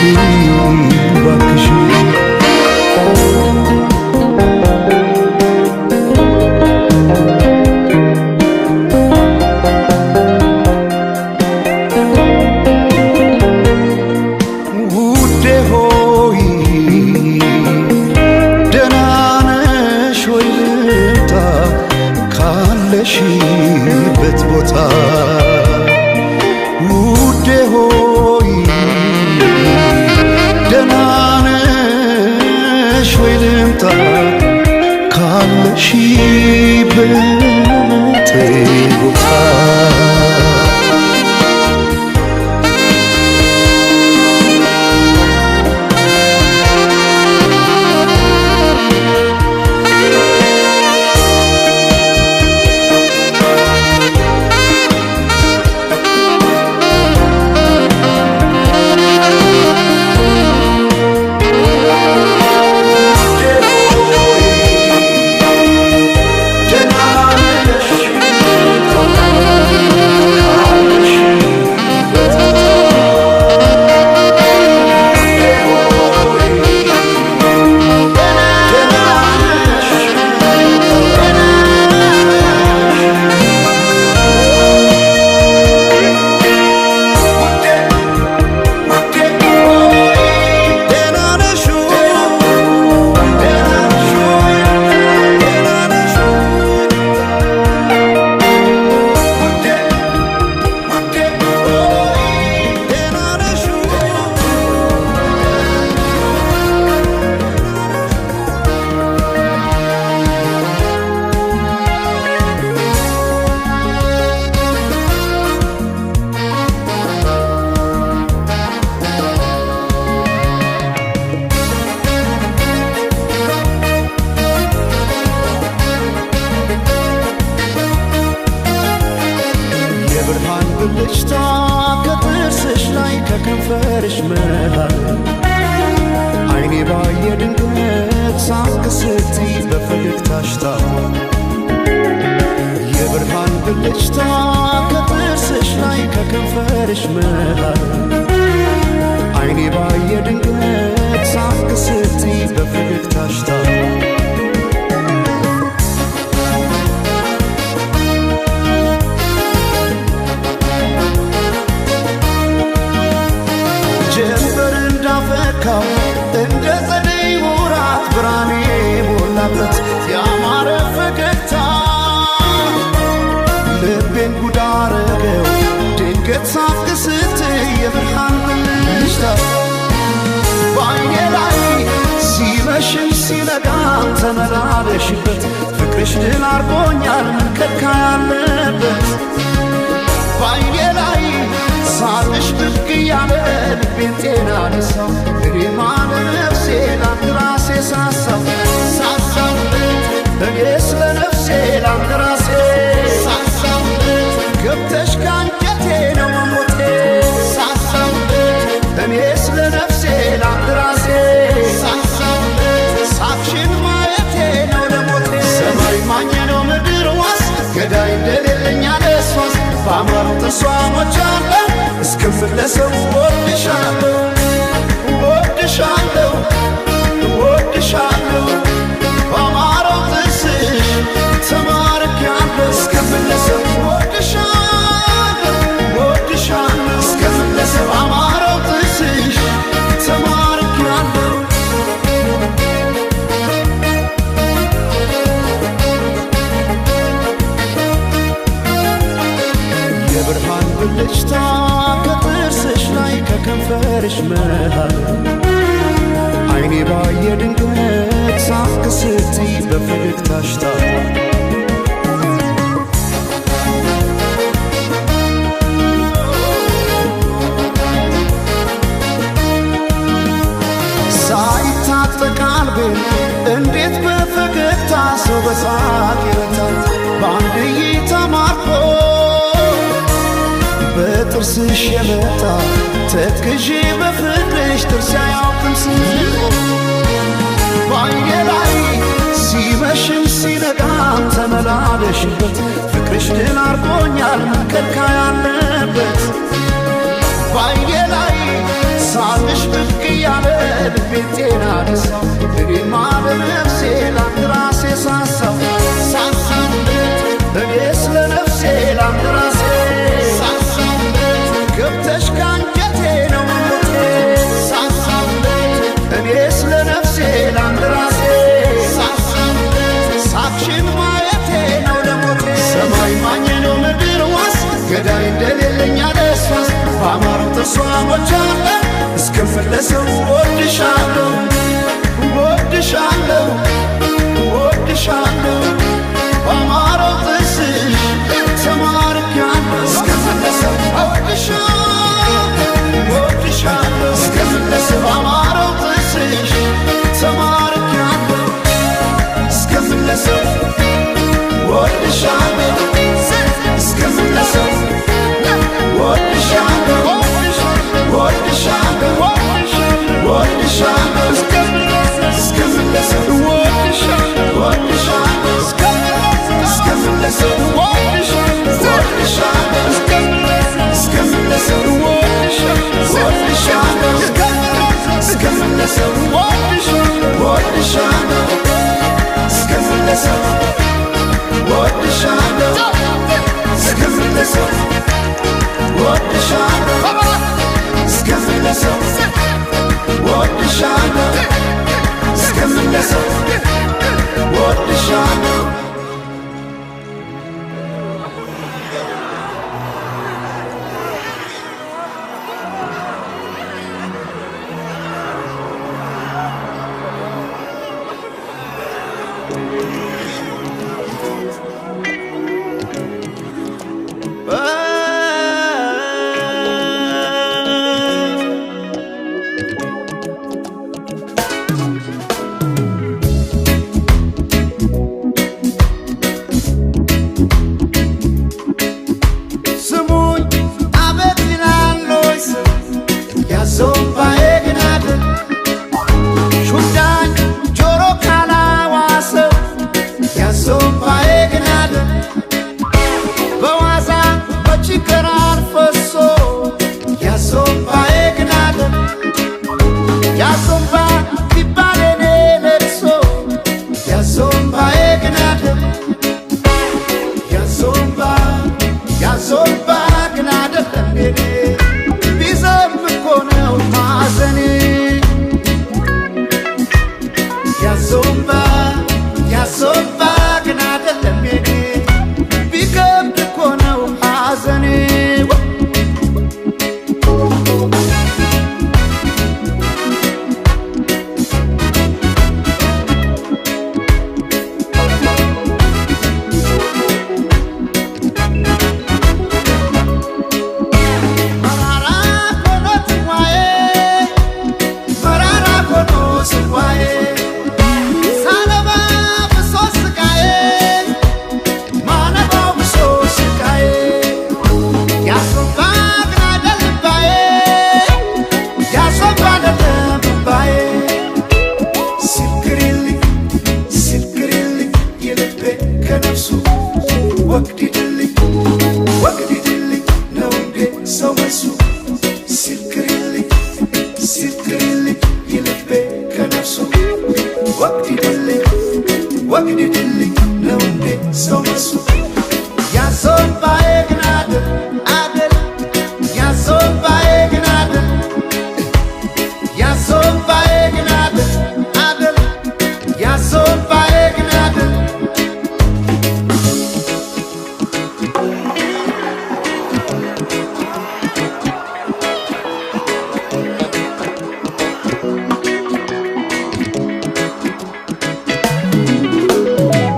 Speaker 4: ባክሽ። ውዴ ሆይ ደህና ነሽ ወይ? ልምጣ ካለሽበት ቦታ። ውዴ ሆይ ደህና ነሽ ወይ? ልምጣ ካለሽበት ቦታ። ደህና ነሽ ወይ? ደህና ነሽ ወይ? ደህና ነሽ ወይ? ውዴ ውዴ ሆይ ደህና ነሽ ወይ? የብርሃን ብልጭታ ከጥርስሽ ላይ ከከንፈርሽ መሃል አይኔ ባየ ድንገት ሳቅ ስትይ በፈገግታሽ ታፏል። የብርሃን ብልጭታ ከጥርስሽ ላይ ከከንፈርሽ መሃል አይኔ ባየ ድንገት ሳቅ ስትይ በፈገግታሽ ታፏል። ጀንበር እንዳፈካው እንደ ጸደይ ወራት ብርሃኔ ሞላበት ያማረ ፈገግታ ልቤን ጉድ አረገው ድንገት ሳቅ ስትይ የብርሃን ብልጭታ በአይኔ ላይ ሲመሽም ሲነጋም ተመላለሽበት ፍቅርሽ ድል አርጎኛል ምን ከልካይ አለበት። በአይኔ ላይ ሳቅሽ ብቅ እያለ ልቤን ጤና ነሳው። እኔማ ለነፍሴ ለአንድ ራሴ ሳሳው ሳሳው እኔ ስለ ነፍሴ ለአንድ ራሴ ሳሳው ገብተሽ ከአንጀቴ ነው መሞቴ ሳሳው እኔ ስለ ነፍሴ ለአንድ ራሴ ሳሳው ሳቅሽን ማየቴ ነው ለሞቴ። ሰማይ ማኘ ነው ምድር ዋስ ገዳይ እንደሌለኝ አለሷስ በአማሩ ጥርሷ ሞቻለሁ እስክመለሰው እወድሻለሁ እወድሻለሁ እወድሻለሁ በአማረው ጥርስሽ ተማርኬያለሁ እስክመለሰው እወድሻለሁ እወድሻለሁ እስክመለሰው በአማረው ጥርስሽ ተማርኬያለሁ። የብርሃን ብልጭታ ከጥርስሽ ላይ ከከንፈርሽ መሃል አይኔ ባየ ድንገት ሳቅ ስትይ በፈገግታሽ ታፏል። ተክዤ በፍቅርሽ ጥርሴ አያውቅም ስቆ በዓይኔ ላይ ሲመሽም ሲነጋም ተመላለሽበት ፍቅርሽ ድል አርጎኛል መከልከያ አለበት በዓይኔ ላይ ሳቅሽ ብቅ እያለ ልቤን ጤና ነሳው እኔማ ለነፍሴ ለአንድ ራሴ ሳሳው ሳሳውለት እኔስ ለነፍሴ ለአንድ ራሴ ሳሳውለት ገብተሽ ካንጀቴ ነው መሞቴ ሳሳውለት እኔስ ለነፍሴ ለአንድ ራሴ ሳሳውለት ሳቅሽን ማየቴ ነው ለሞቴ ሰማይ ማኝ ነው ምድር ዋስ ገዳይ እንደሌለኝ አለስዋስ በአማረው ጥርሷ ሞቻለሁ እስክመለሰው እወድሻለሁ እወድሻለሁ እወድሻለሁ በአማረው ጥርስሽ ተማርኬያለሁ እስክመለሰው እወድሻለሁ እወድሻለሁ እስክመለሰው በአማረው ጥርስሽ ተማርኬያለሁ እስክመለሰው እወድሻለሁ እስክመለሰው እወድሻለሁ እወድሻለሁ እወድሻለሁ እስክመለሰው እወድሻለሁ እስክመለሰው እወድሻለሁ እስክመለሰው እወድሻለሁ እስክመለሰው እወድሻለሁ እስክመለሰው እወድሻለሁ እስክመለሰው እወድሻለሁ እስክመለሰው እወድሻለሁ እስክመለሰው እወድሻለሁ።
Speaker 2: ስሙኝ አቤት ይላል ወይ ሰው ያዞምባዬ ግን አይደል ሹዳኝ ጆሮ ካላዋሰው ያዞምባዬ ግን አይደል በዋዛ በችግር ፈሶ ያዞምባዬ ግን አይደል ያዞምባ ቢባል የኔ ለቅሶ ያዞምባዬ ግን አይደል ያዞምባ ያዞምባ ግን አይደለም የኔ ቢዘም እኮ ነው ማዘኔ ያዞምባ ያዞምባ ግን አይደለም የኔ ቢከብድ እኮ ነው ሐዘኔ። መራራ ሆኖ ጽዋዬ መራራ ሆኖ ጽዋዬ ሳነባ ብሶ ስቃዬ ማነባው ብሶ ስቃዬ ያዞምባ ግን አይደል እምባዬ ያዞምባ አይደለም እምባዬ ሲክሪልኝ ሲክሪልኝ የልቤ ከነፍሱ ወግዲድልኝ ወግዲድልኝ ነው እንዴ ሰው መልሱ ሲክሪልኝ ሲክሪልኝ የልቤ ከነፍሱ ወግዲድልኝ ወግዲድልኝ ነው እንዴ ሰው መልሱ ያዞምባዬ ግን አይደል አይደል ያዞምባዬ ግን አይደል ያዞምባዬ ግን አይደል አይደል ያዞምባዬ ግን አይደል።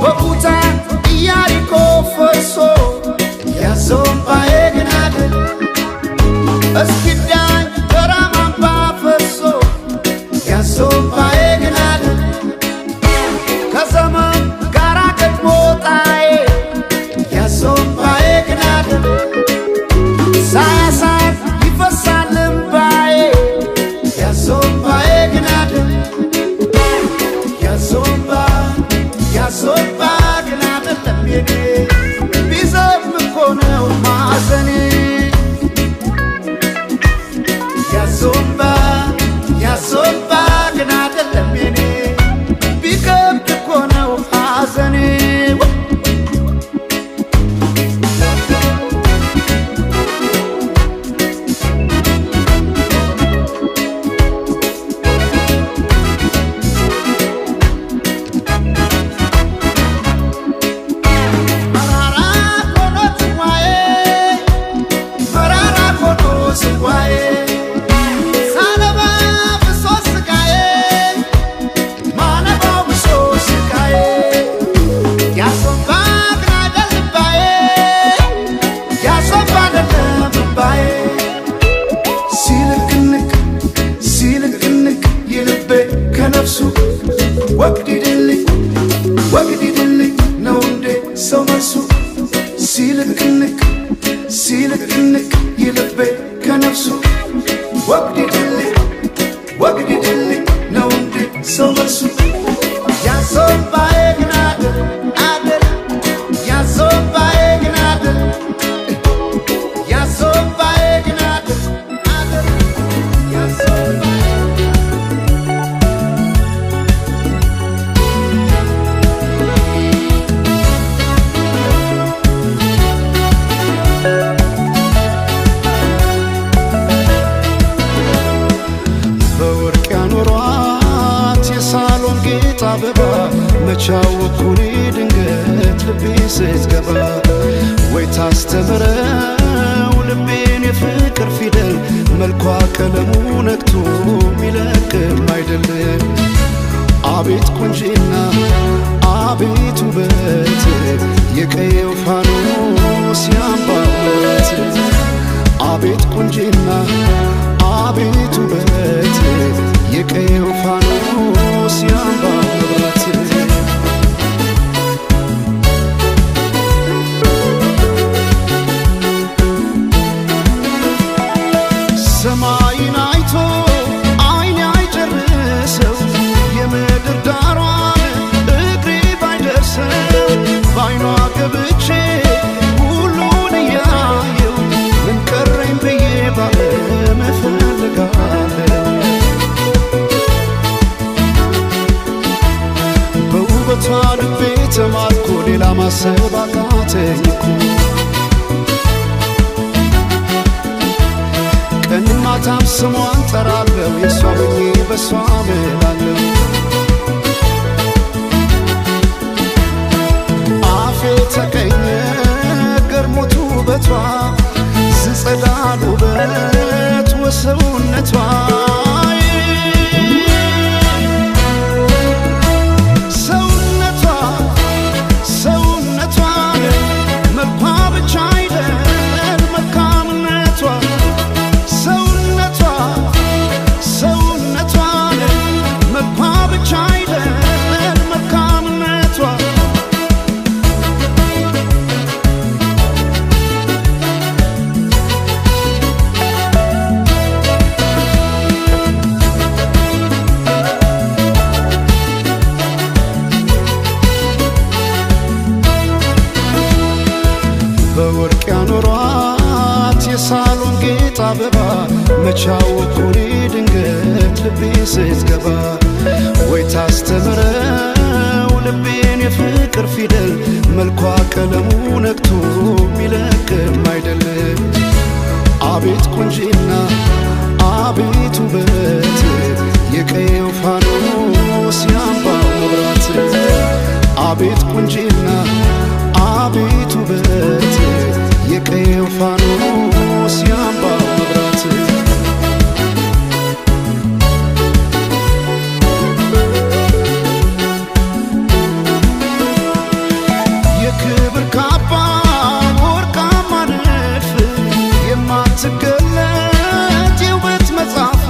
Speaker 2: በኩታ ኢያሪኮ ፈርሶ ያዞምባዬ ግን አይደል እስኪዳኝ በራማ አምባ ፈሶ ያዞምባዬ ግን አይደል ከዘመን ጋራ ገጥሞ ጣዬ ያዞምባዬ ግን አይደል ሳያሳር ይፈሳል እምባዬ። ነው ማዘኔ። ያዞምባ ያዞምባ ግን አይደለም የኔ፣ ቢከብድ እኮ ነው ሐዘኔ። መራራ ሆኖ ጽዋዬ፣ መራራ ሆኖ ጽዋዬ፣ ሳነባ ብሶ ስቃዬ፣ ማነባው ብሶ ስቃዬ። ያዞምባ ግን አይደል እምባዬ፣ ያዞምባ አይደለም እምባዬ። ሲልክንክ ሲልክንክ የልቤ ከነፍሱ፣ ወግዲድልኝ ወግዲድልኝ ነው እንዴ ሰው መልሱ? ሲልክንክ ሲልክንክ የልቤ ከነፍሱ፣ ወግዲድልኝ ወግዲድልኝ ነው እንዴ ሰው መልሱ? ያዞምባዬ ግን አይደል አይደል፣ ያዞምባዬ ግን አይደል፣ ያዞምባዬ ግን አይደል አይደል፣ ያዞምባዬ።
Speaker 4: በወርቅ ያኖሯት የሳሎን ጌጥ አበባ፣ መቻወኩኔ ድንገት ልቤ ስትገባ። ወይ ታስተምረው ልቤን የፍቅር ፊደል፣ መልኳ ቀለሙ ነክቶ ሚለቅም አይደለም። አቤት ቁንጂና አቤት ውበት፣ የቀየው ፋኖስ ያምባበት። አቤት ቁንጂና አቤት ውበት፣ የቀየው ፋኖስ ያምባበት። ሰማይን አይቶ አይን አይጨርሰው፣ የምድር ዳሯን እግሬ ባይደርሰው፣ በአይኗ ገብቼ ሁሉን እያየው ምን ቀረኝ ብዬ ባለም እፈልጋለሁ። በውበቷ ልቤ ተማርኮ ሌላ ማሰብ አቃተኝ እኮ። ቀን ማታም ስሟን ጠራለው፣ የእሷ ሆኜ በሷ ምላለሁ። አፌ ተቀኘ ገርሞት ውበቷ፣ ዝጸዳል ውበት ወሰውነቷ፣ ሰውነቷ ሰውነቷ መልኳ ብቻ አይደል መልካምነቷ፣ ሰውነቷ ሰውነቷ መልኳ ብቻ አይደል መልካምነቷ። በወርቅ ያኖሯት የሳሎን ጌጥ አበባ፣ መቻወኩኔ ድንገት ልቤ ስትገባ። ወይ ታስተምረው ልቤን የፍቅር ፊደል፣ መልኳ ቀለሙ ነክቶ ሚለቅም አይደለም። አቤት ቁንጂና አቤት ውበት፣ የቀየው ፋኖስ ያምባው መብራት። አቤት ቁንጂና አቤት ውበት፣ የቀየው ፋኖስ ያምባው መብራት። የክብር ካባ ወርቃማ ንድፍ፣ የማትገለጥ የውበት መጽሐፍ፣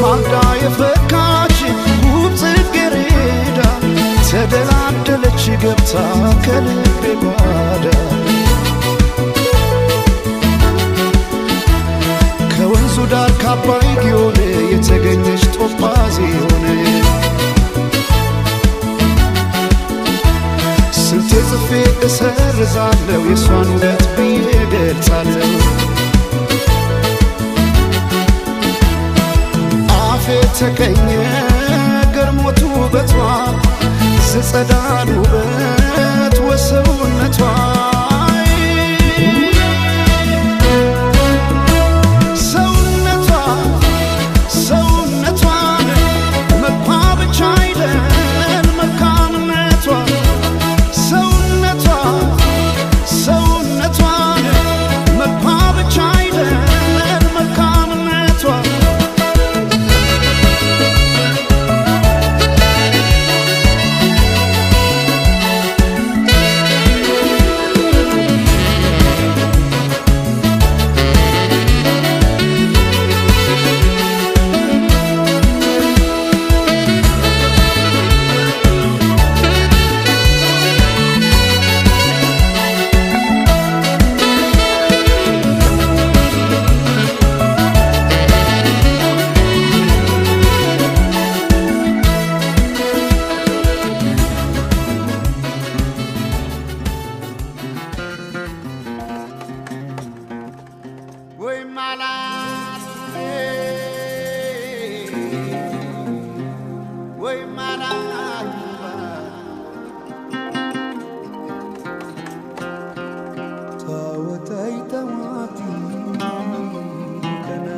Speaker 4: ማልዳ የፈካች ውብ ጽጌረዳ፣ ተደላደለች ገብታ ከልቤ ጓዳ። ከወንዙ ዳር ካባይ ጊዮን የተገኘች ቶጳዚዮን፣ ስልት
Speaker 2: ስንቴ ጽፌ እሰርዛለሁ የሷን ውበት ብዬ እገልጻለሁ። አፌ ተቀኘ ገርሞት ውበቷ ዝጸዳል ውበት ወሰውነቷ ሰውነቷ ሰውነቷን መልኳ ብቻ አይደል መልካምነቷ ሰውነቷ ሰውነቷን መልኳ ብቻ አይደል መልካምነቷ።
Speaker 1: ወይ ማላት ወይ ማላት
Speaker 2: ታወታይ ተዋቲ ከና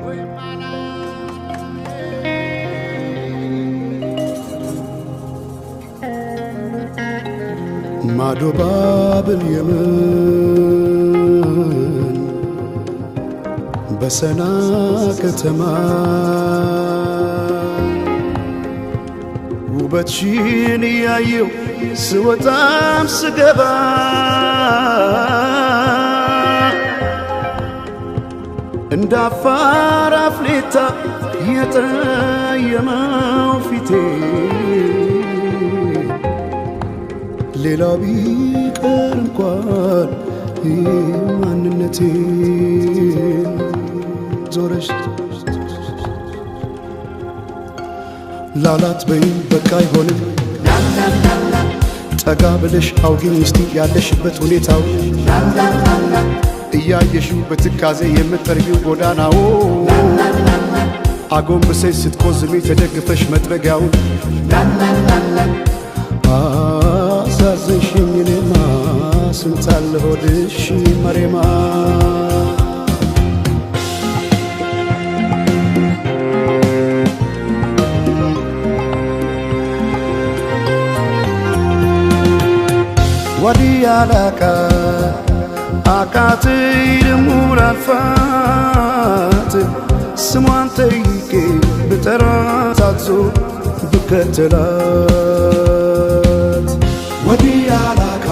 Speaker 1: ወይ ማላት
Speaker 2: ማዶ ባብል የመን በሰና ከተማ ውበትሽን እያየው ስወጣም ስገባ እንደ አፋር አፍሌታ የጠየመው ፊቴ ሌላው ቢቀር እንኳን ይህ ማንነቴ ዞረሽ ላላት በይም በቃ አይሆንም ጠጋ ብለሽ አውጊኝ እስቲ ያለሽበት ሁኔታው እያየሽው በትካዜ የምትጠርጊው ጎዳናው አጎንብሰሽ ስትቆዝሚ ተደግፈሽ መጥረጊያውን አሳዘንሽኝ እኔማ ስንታለ ሆድሽ መሬማ። ወዲያ ላቃ አቃተኝ ደሞ ላልፋት ስሟን ጠይቄ ብጠራት አትዞር ብከተላት ወዲያ ላቃ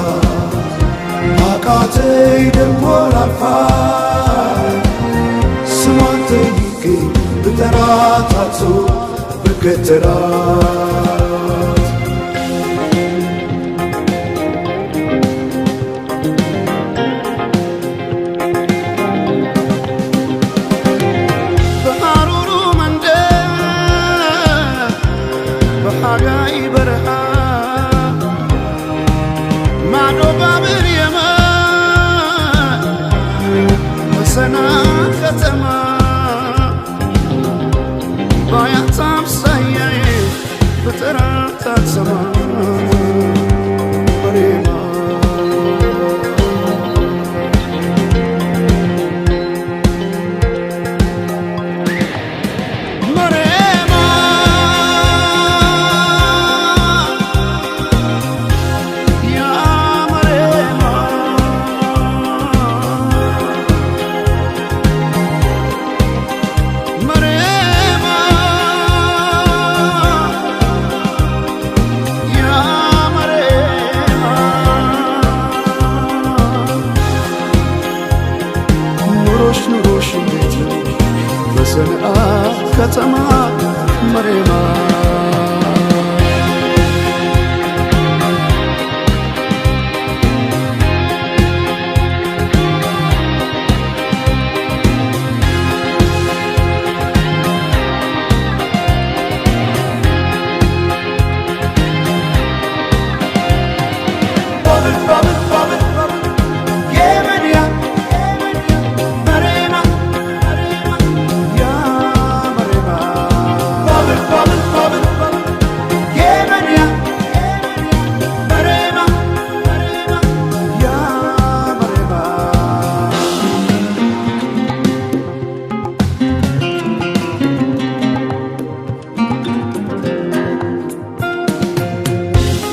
Speaker 2: አቃተኝ ደሞ ላልፋት ስሟን ጠይቄ ብጠራት አትዞር ብከተላት። በሐሩሩ መንደር በሐጋይ በረሃ ማዶ ባብር የመን በሰና ከተማ ባያት አምሳያዬ ብጠራት አትሰማ መሬማ። መሬማ ያ መሬማ መሬማ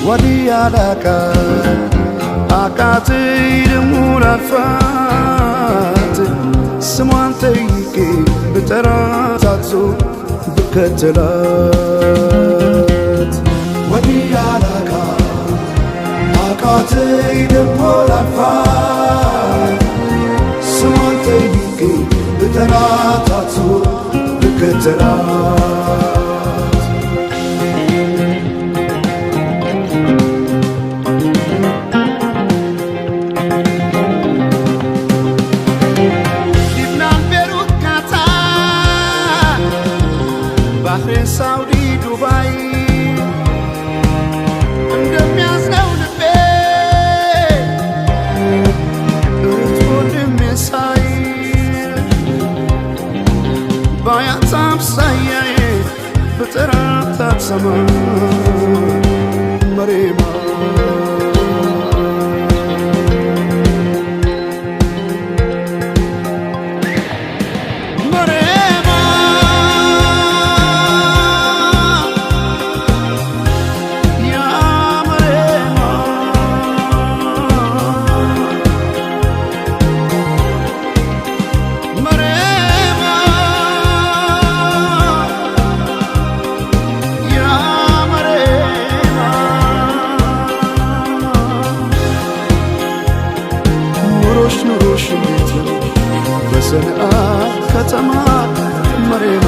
Speaker 2: ወዲያ ላቃ አቃተኝ ደሞ ላልፋት ስሟን ጠይቄ ብጠራት አትዞ ብከተላት ወዲያ ላቃ አቃተኝ ደሞ ላልፋት ስሟን ጠይቄ ብጠራት አትዞ ብከተላት።
Speaker 1: ሊብናን፣ ቤሩት፣ ካታር፣ ባህሬን፣ ሳውዲ፣ ዱባይ እንደሚያዝነው ልቤ እህት ወንድሜ ሳይ ባያት አምሳያዬ ብጠራት አትሰማ መሬማ። መሬማ ያ መሬማ መሬማ ያ መሬማ
Speaker 2: ኑሮሽ ኑሮሽ እንዴት ነው በሰንዓ ከተማ መሬማ?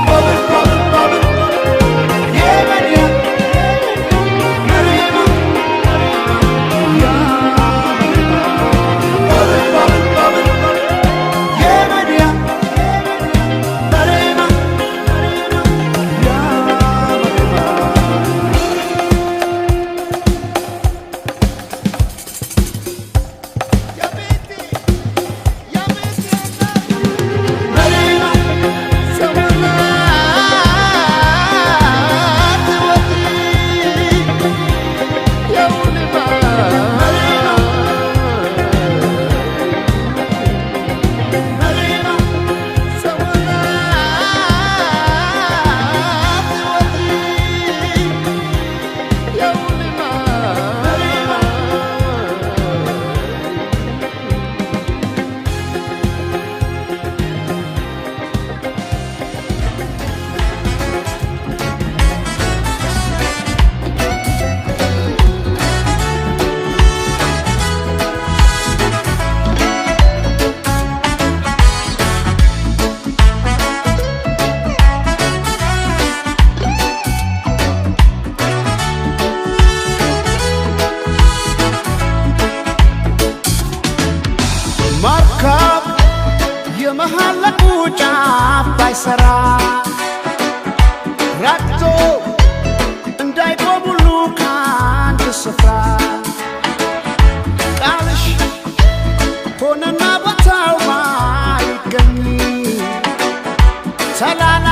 Speaker 1: ባብል ባብል ባብል የመንያ መሬማ ባብል ባብል ባብል የመንያ መሬማ
Speaker 2: ያ መሬማ።
Speaker 1: መሬማ ሰውናት ወዲ የውልማ መሬማ መሬማ ሰውናት ወዲ የውልማ መሬማ።
Speaker 4: መርከብ የመሐለቁ ጫፍ ባይሰራ ረግቶ እንዳይቆም ሁሉ ከአንድ ስፍራ ቃልሽ ሆነና ቦታው ባይገኝ ተላላ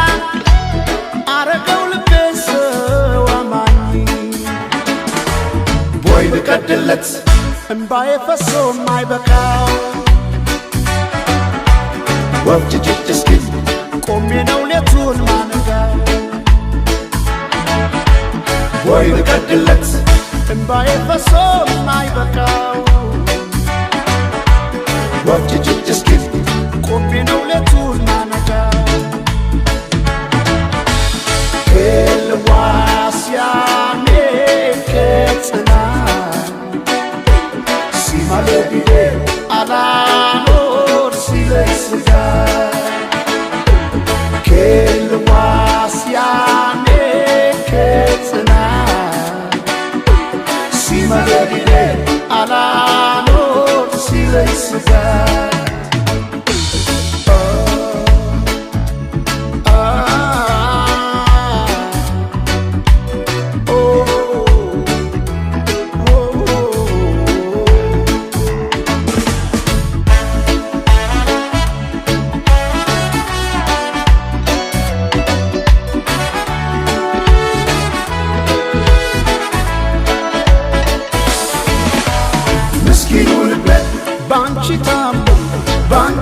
Speaker 4: አረገው ልቤ ሰው አማኝ
Speaker 2: ቦይ ብቀድለት
Speaker 4: እምባዬ ፈሶ የማይበቃው
Speaker 2: ወፍ ጭጭ እስኪል
Speaker 4: ቆሜ ነው ሌቱን ማነጋው
Speaker 2: ቦይ ብቀድለት
Speaker 4: እምባዬ ፈሶ የማይበቃው
Speaker 2: ወፍ ጭጭ እስኪል
Speaker 4: ቆሜ ነው ሌቱን ማነጋው ክልዋስያኔ ከጽና
Speaker 2: ሲማለዲዴ
Speaker 4: አላኖር ሲለኝ ስጋ ክልዋስያኔ ከጽና
Speaker 2: ሲማለዲዴ
Speaker 4: አላኖር ሲለኝ ስጋት።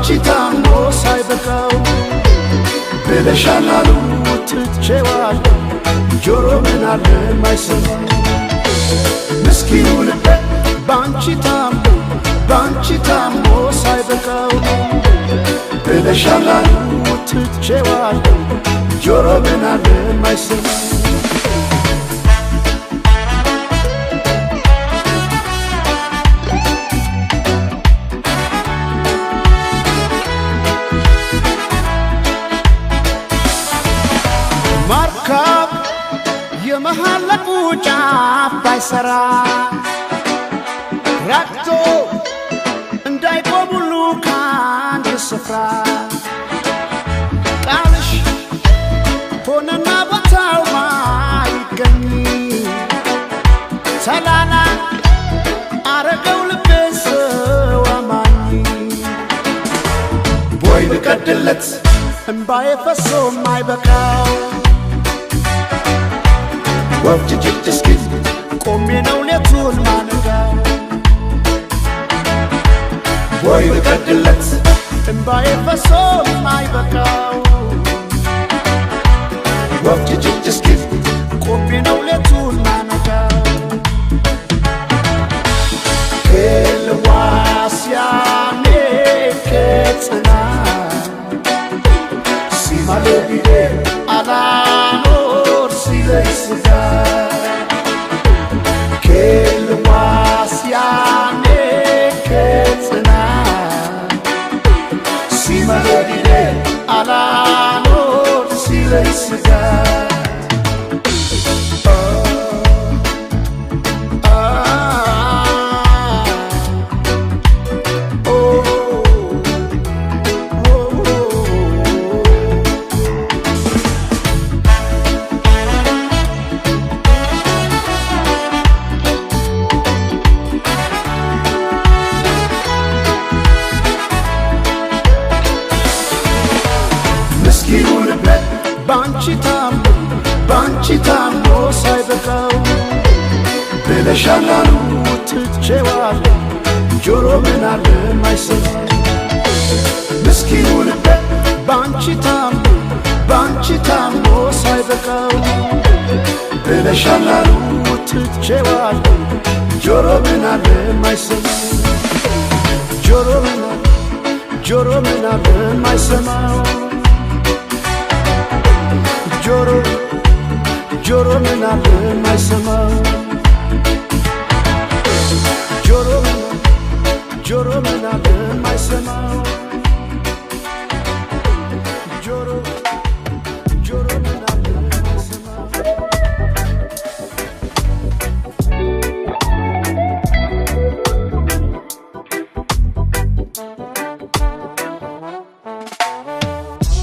Speaker 2: ባንቺ ታሞ ሳይበቃው ብለሻል አሉ ትቼዋለሁ ጆሮ ምን አለ ማይሰማ ምስኪኑ ልቤ ባንቺ ታሞ ባንቺ ታሞ ሳይበቃው ብለሻል አሉ ትቼዋለሁ ጆሮ ምን አለ ማይሰማ መርከብ የመሐለቁ ጫፍ ባይሰራ ረግቶ እንዳይቆም ሁሉ ከአንድ ስፍራ ቃልሽ ሆነና ቦታው ማይገኝ ተላላ አረገው ልቤን ሰው አማኝ ቦይ ብቀድለት እምባዬ ፈሶ ማይበቃው ወፍ ጭጭ እስኪል ቆሜ ነው ሌቱን ማነጋው ቦይ ብቀድለት እምባዬ ፈሶ ማይበቃው ወፍ ጭጭ እስኪል ቆሜ ነው ሌቱን ማነጋው ክልዋስያኔ ከጽና ሲማለቢዴ አላኖር ሲለኝ ስጋ ክልዋስያኔ ከጽና ሲማለቢዴ አላኖር ሲለኝ ስጋ ምስኪኑ ልቤ ባንቺ ታሞ ባንቺ ታሞ ሳይበቃው ብለሻል አሉ ትቼዋለሁ ጆሮ ምን አለ ማይሰማ ምስኪኑ ልቤ ባንቺ ታሞ ባንቺ ታሞ ሳይበቃው ብለሻል አሉ ትቼዋለሁ ጆሮ ምን አለ ማይሰማ ጆሮ ምን አለ ጆሮ ምን አለ ማይሰማው ጆሮ ጆሮ ምን አለ ማይሰማው ጆሮ ምን ጆሮ ምን አለ ማይሰማው ጆሮ ጆሮ ምን አለ ማይሰማው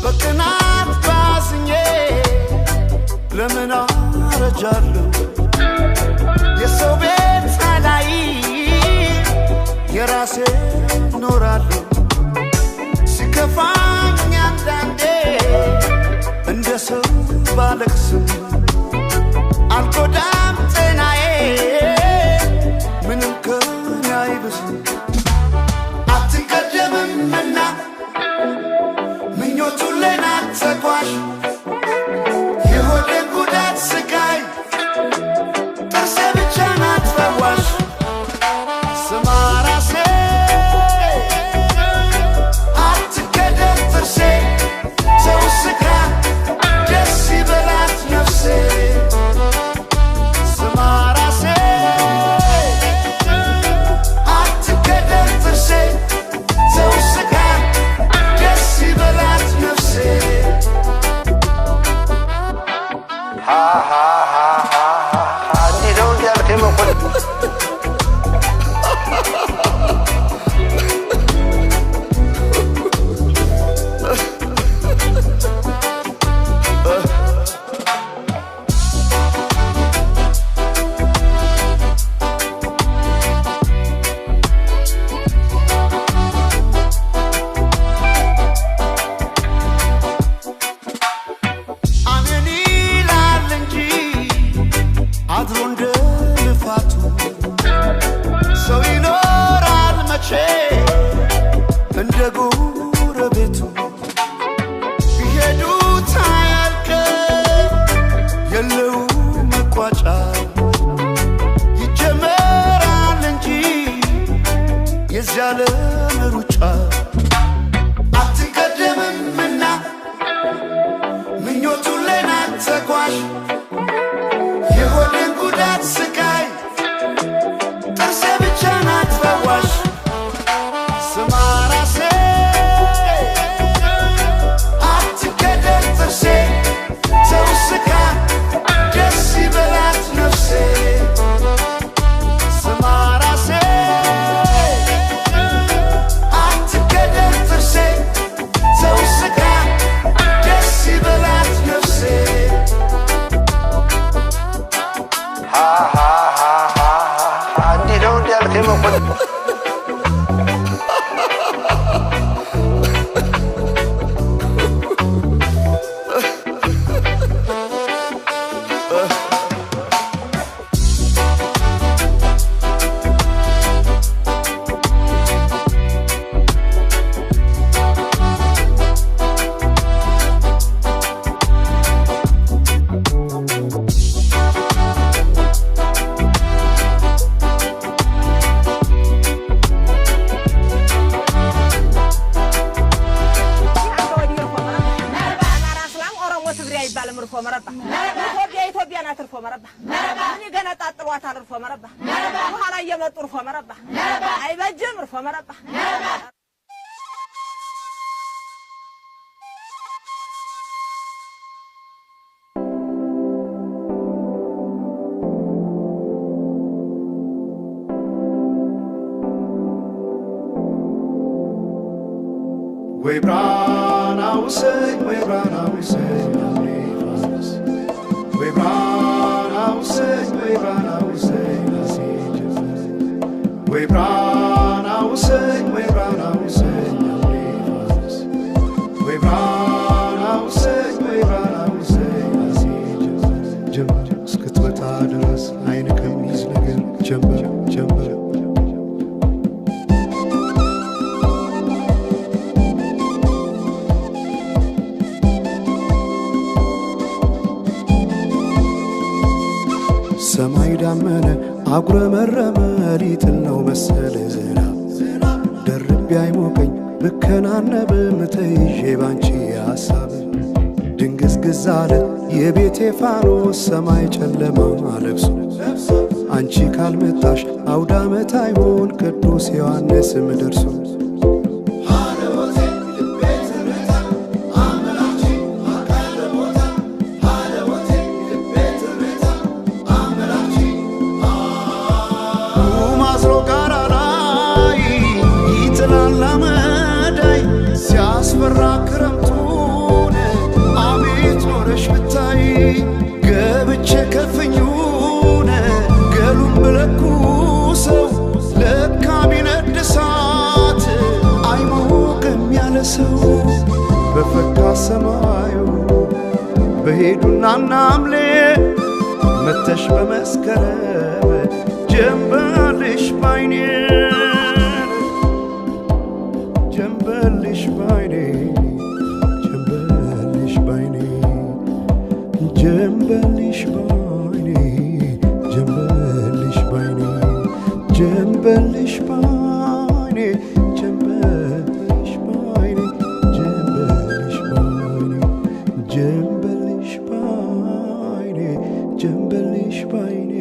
Speaker 2: በቅናት ባዝኜ ለምን አረጃለሁ የሰው ቤት ሳላይ የራሴ ኖራለሁ ሲከፋኝ አንዳንዴ እንደ ሰው ባለቅስም አልጎዳም ጤናዬ ምንም ከኔ አይብስም አትቀደምምና ምኞቱን ለናት ተጓዥ የሆድን ጉዳት ስቃይ ጥርሴ ብቻ ናት ፈዋሽ ስማ ራሴ አትገደም ጥርሴ ሰው ስጋ ደስ ይበላት ነፍሴ ስማ ራሴ አትገደም ጥርሴ ሰው ስጋ ደስ ይበላት ነፍሴ።
Speaker 5: እርፎ መረባ ኢትዮጵያ ኢትዮጵያ ናት እርፎ መረባ ምን ይገነጣጥሏታል እርፎ መረባ በኋላ እየመጡ እርፎ መረባ አይበጅም እርፎ መረባ።
Speaker 2: ወይ ብራና ውሰኝ ወይ ብራና ውሰኝ አምሬ ፋኖስ ወይ ብራና ውሰኝ ወይ ብራና ውሰኝ ናሴ ጀንበር ወይ ብራና ውሰኝ ወይ ብራና ውሰኝ አምሬ ፋኖስ ወይ ብራና ውሰኝ ወይ ብራና ውሰኝ ናሴ ጀንበር ጀንበር እስክትመጣ ድረስ አይን ከሚይዝ ነገር ጀንበር ጀንበር ሰማይ ዳመነ አጉረመረመ ሊጥል ነው መሰል ዝናብ ደርቤ አይሞቀኝ ብከናነብም ተይዤ ባንቺ ሐሳብ ድንግዝግዝ አለ የቤቴ ፋኖስ ሰማይ ጨለማ ለብሶ አንቺ ካልመጣሽ አውደ ዓመት አይሆን ቅዱስ ዮሐንስም ደርሶ ማዝሮ ጋራ ላይ ይጥላል አመዳይ ሲያስፈራ ክረምቱን አቤት ኖረሽ ብታይ ገብቼ ከፍኙን ገሉን ብለኩሰው ለካ ቢነድ እሳት አይሞቅም ያለ ሰው በፈካ ሰማዩ በሄዱና ናምሌ መተሽ በመስከረም ጀንበልሽ ባይኔ ጀንበልሽ ባይኔ ጀንበልሽ ባይኔ ጀንበልሽ ባይኔ ጀንበልሽ ባይኔ ጀንበልሽ ባይኔ ጀንበልሽ ባይኔ ጀንበልሽ ባይኔ ጀንበልሽ ባይኔ ጀንበልሽ ባይኔ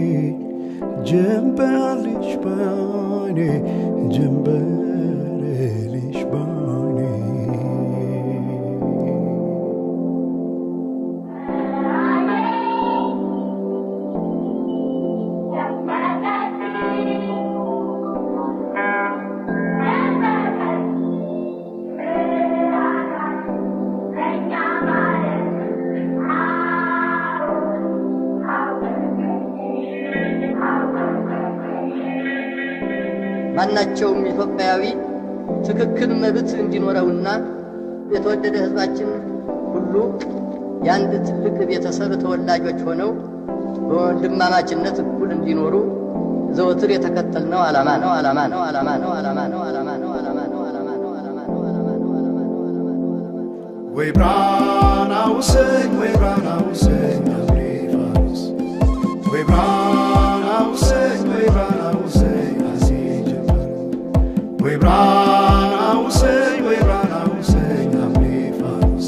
Speaker 2: ጀንበልሽ ባይኔ ጀንበልሽ ባይኔ።
Speaker 6: ማናቸውም ኢትዮጵያዊ ትክክል መብት እንዲኖረውና የተወደደ ሕዝባችን ሁሉ የአንድ ትልቅ ቤተሰብ ተወላጆች ሆነው በወንድማማችነት እኩል እንዲኖሩ ዘወትር የተከተልነው ዓላማ ነው ዓላማ ነው ዓላማ ነው ዓላማ ነው ዓላማ ነው ዓላማ ነው ዓላማ ነው ዓላማ ነው ዓላማ ነው ዓላማ ነው ዓላማ ነው ዓላማ ነው።
Speaker 2: ወይ ብራና ውሰኝ ወይ ብራና ውሰኝ አምሬ ፋኖስ ወይ ብራና ውሰኝ ወይ ብራና ውሰኝ ናሴ ጀንበር ወይ ብራና ውሰኝ ወይ ብራና ውሰኝ አምሬ ፋኖስ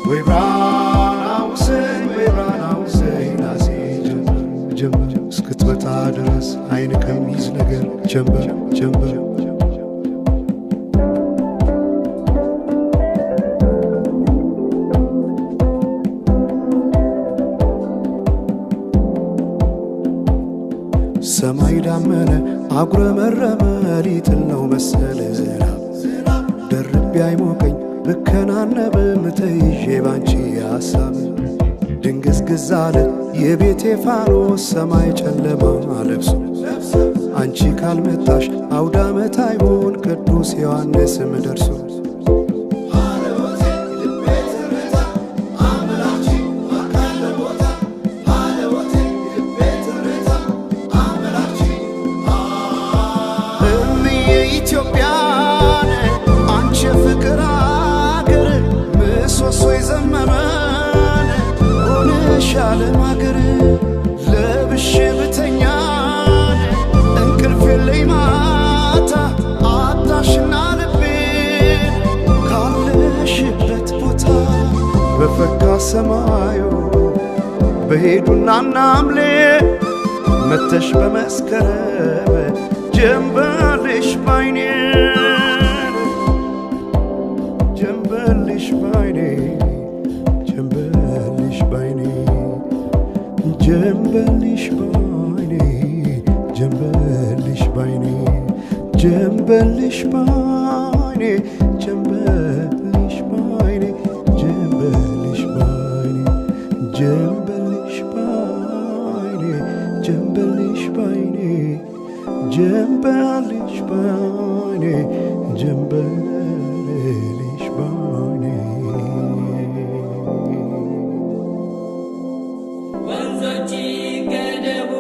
Speaker 2: ወይ ብራና ውሰኝ ወይ ብራና ውሰኝ ናሴ ጀንበር ጀንበር እስክትመጣ ድረስ አይን ከሚይዝ ነገር ጀንበር ጀንበር ሰማይ ዳመነ አጉረመረመ ሊጥል ነው መሰል ዝናብ ደርቤ አይሞቀኝ ብከናነብም ተይዤ ባንቺ ሐሳብ ድንግዝግዝ አለ የቤቴ ፋኖስ ሰማይ ጨለማ ለብሶ አንቺ ካልመጣሽ አውደ ዓመት አይሆን ቅዱስ ዮሐንስም ደርሶ እምዬ ኢትዮጵያን አንቺ የፍቅር አገር ምሰሶ የዘመመን ሆነሽ ዓለም አገር ለብሼ ብተኛን እንቅልፍ የለኝ ማታ አጣሽና ልቤን ካለሽበት ቦታ በፈካ ሰማዩ በሄዱና ናምሌ መተሽ በመስከረም ጀንበልሽ ባይኔ፣ ጀንበልሽ ባይኔ፣ ጀንበልሽ ባይኔ፣ ጀንበልሽ ባይኔ፣ ጀንበልሽ ባይኔ፣ ጀንበልሽ ባይኔ፣ ጀንበልሽ ባይኔ፣ ጀንበልሽ ባይኔ፣ ጀንበልሽ ባይኔ፣ ጀንበልሽ ባይኔ፣ ጀንበልሽ ባይኔ፣ ጀንበልሽ ባይኔ።
Speaker 7: ወንዞች ይገደቡ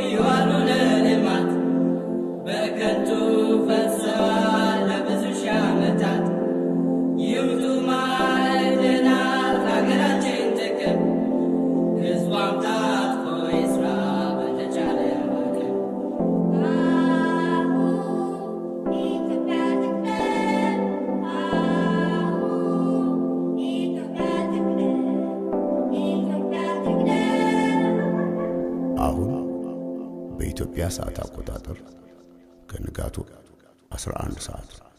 Speaker 7: ይዋሉ ለልማት፣ በከንቱ ፈሰዋል ለብዙ ሺህ ዓመታት። ይውጡ ማዕድናት ለሀገራችን ጥቅም፣ ሕዝቧም ታጥቆ ይስራ በተቻለ አቅም።
Speaker 8: አሁን በኢትዮጵያ ሰዓት አቆጣጠር ከንጋቱ 11 ሰዓት ነው።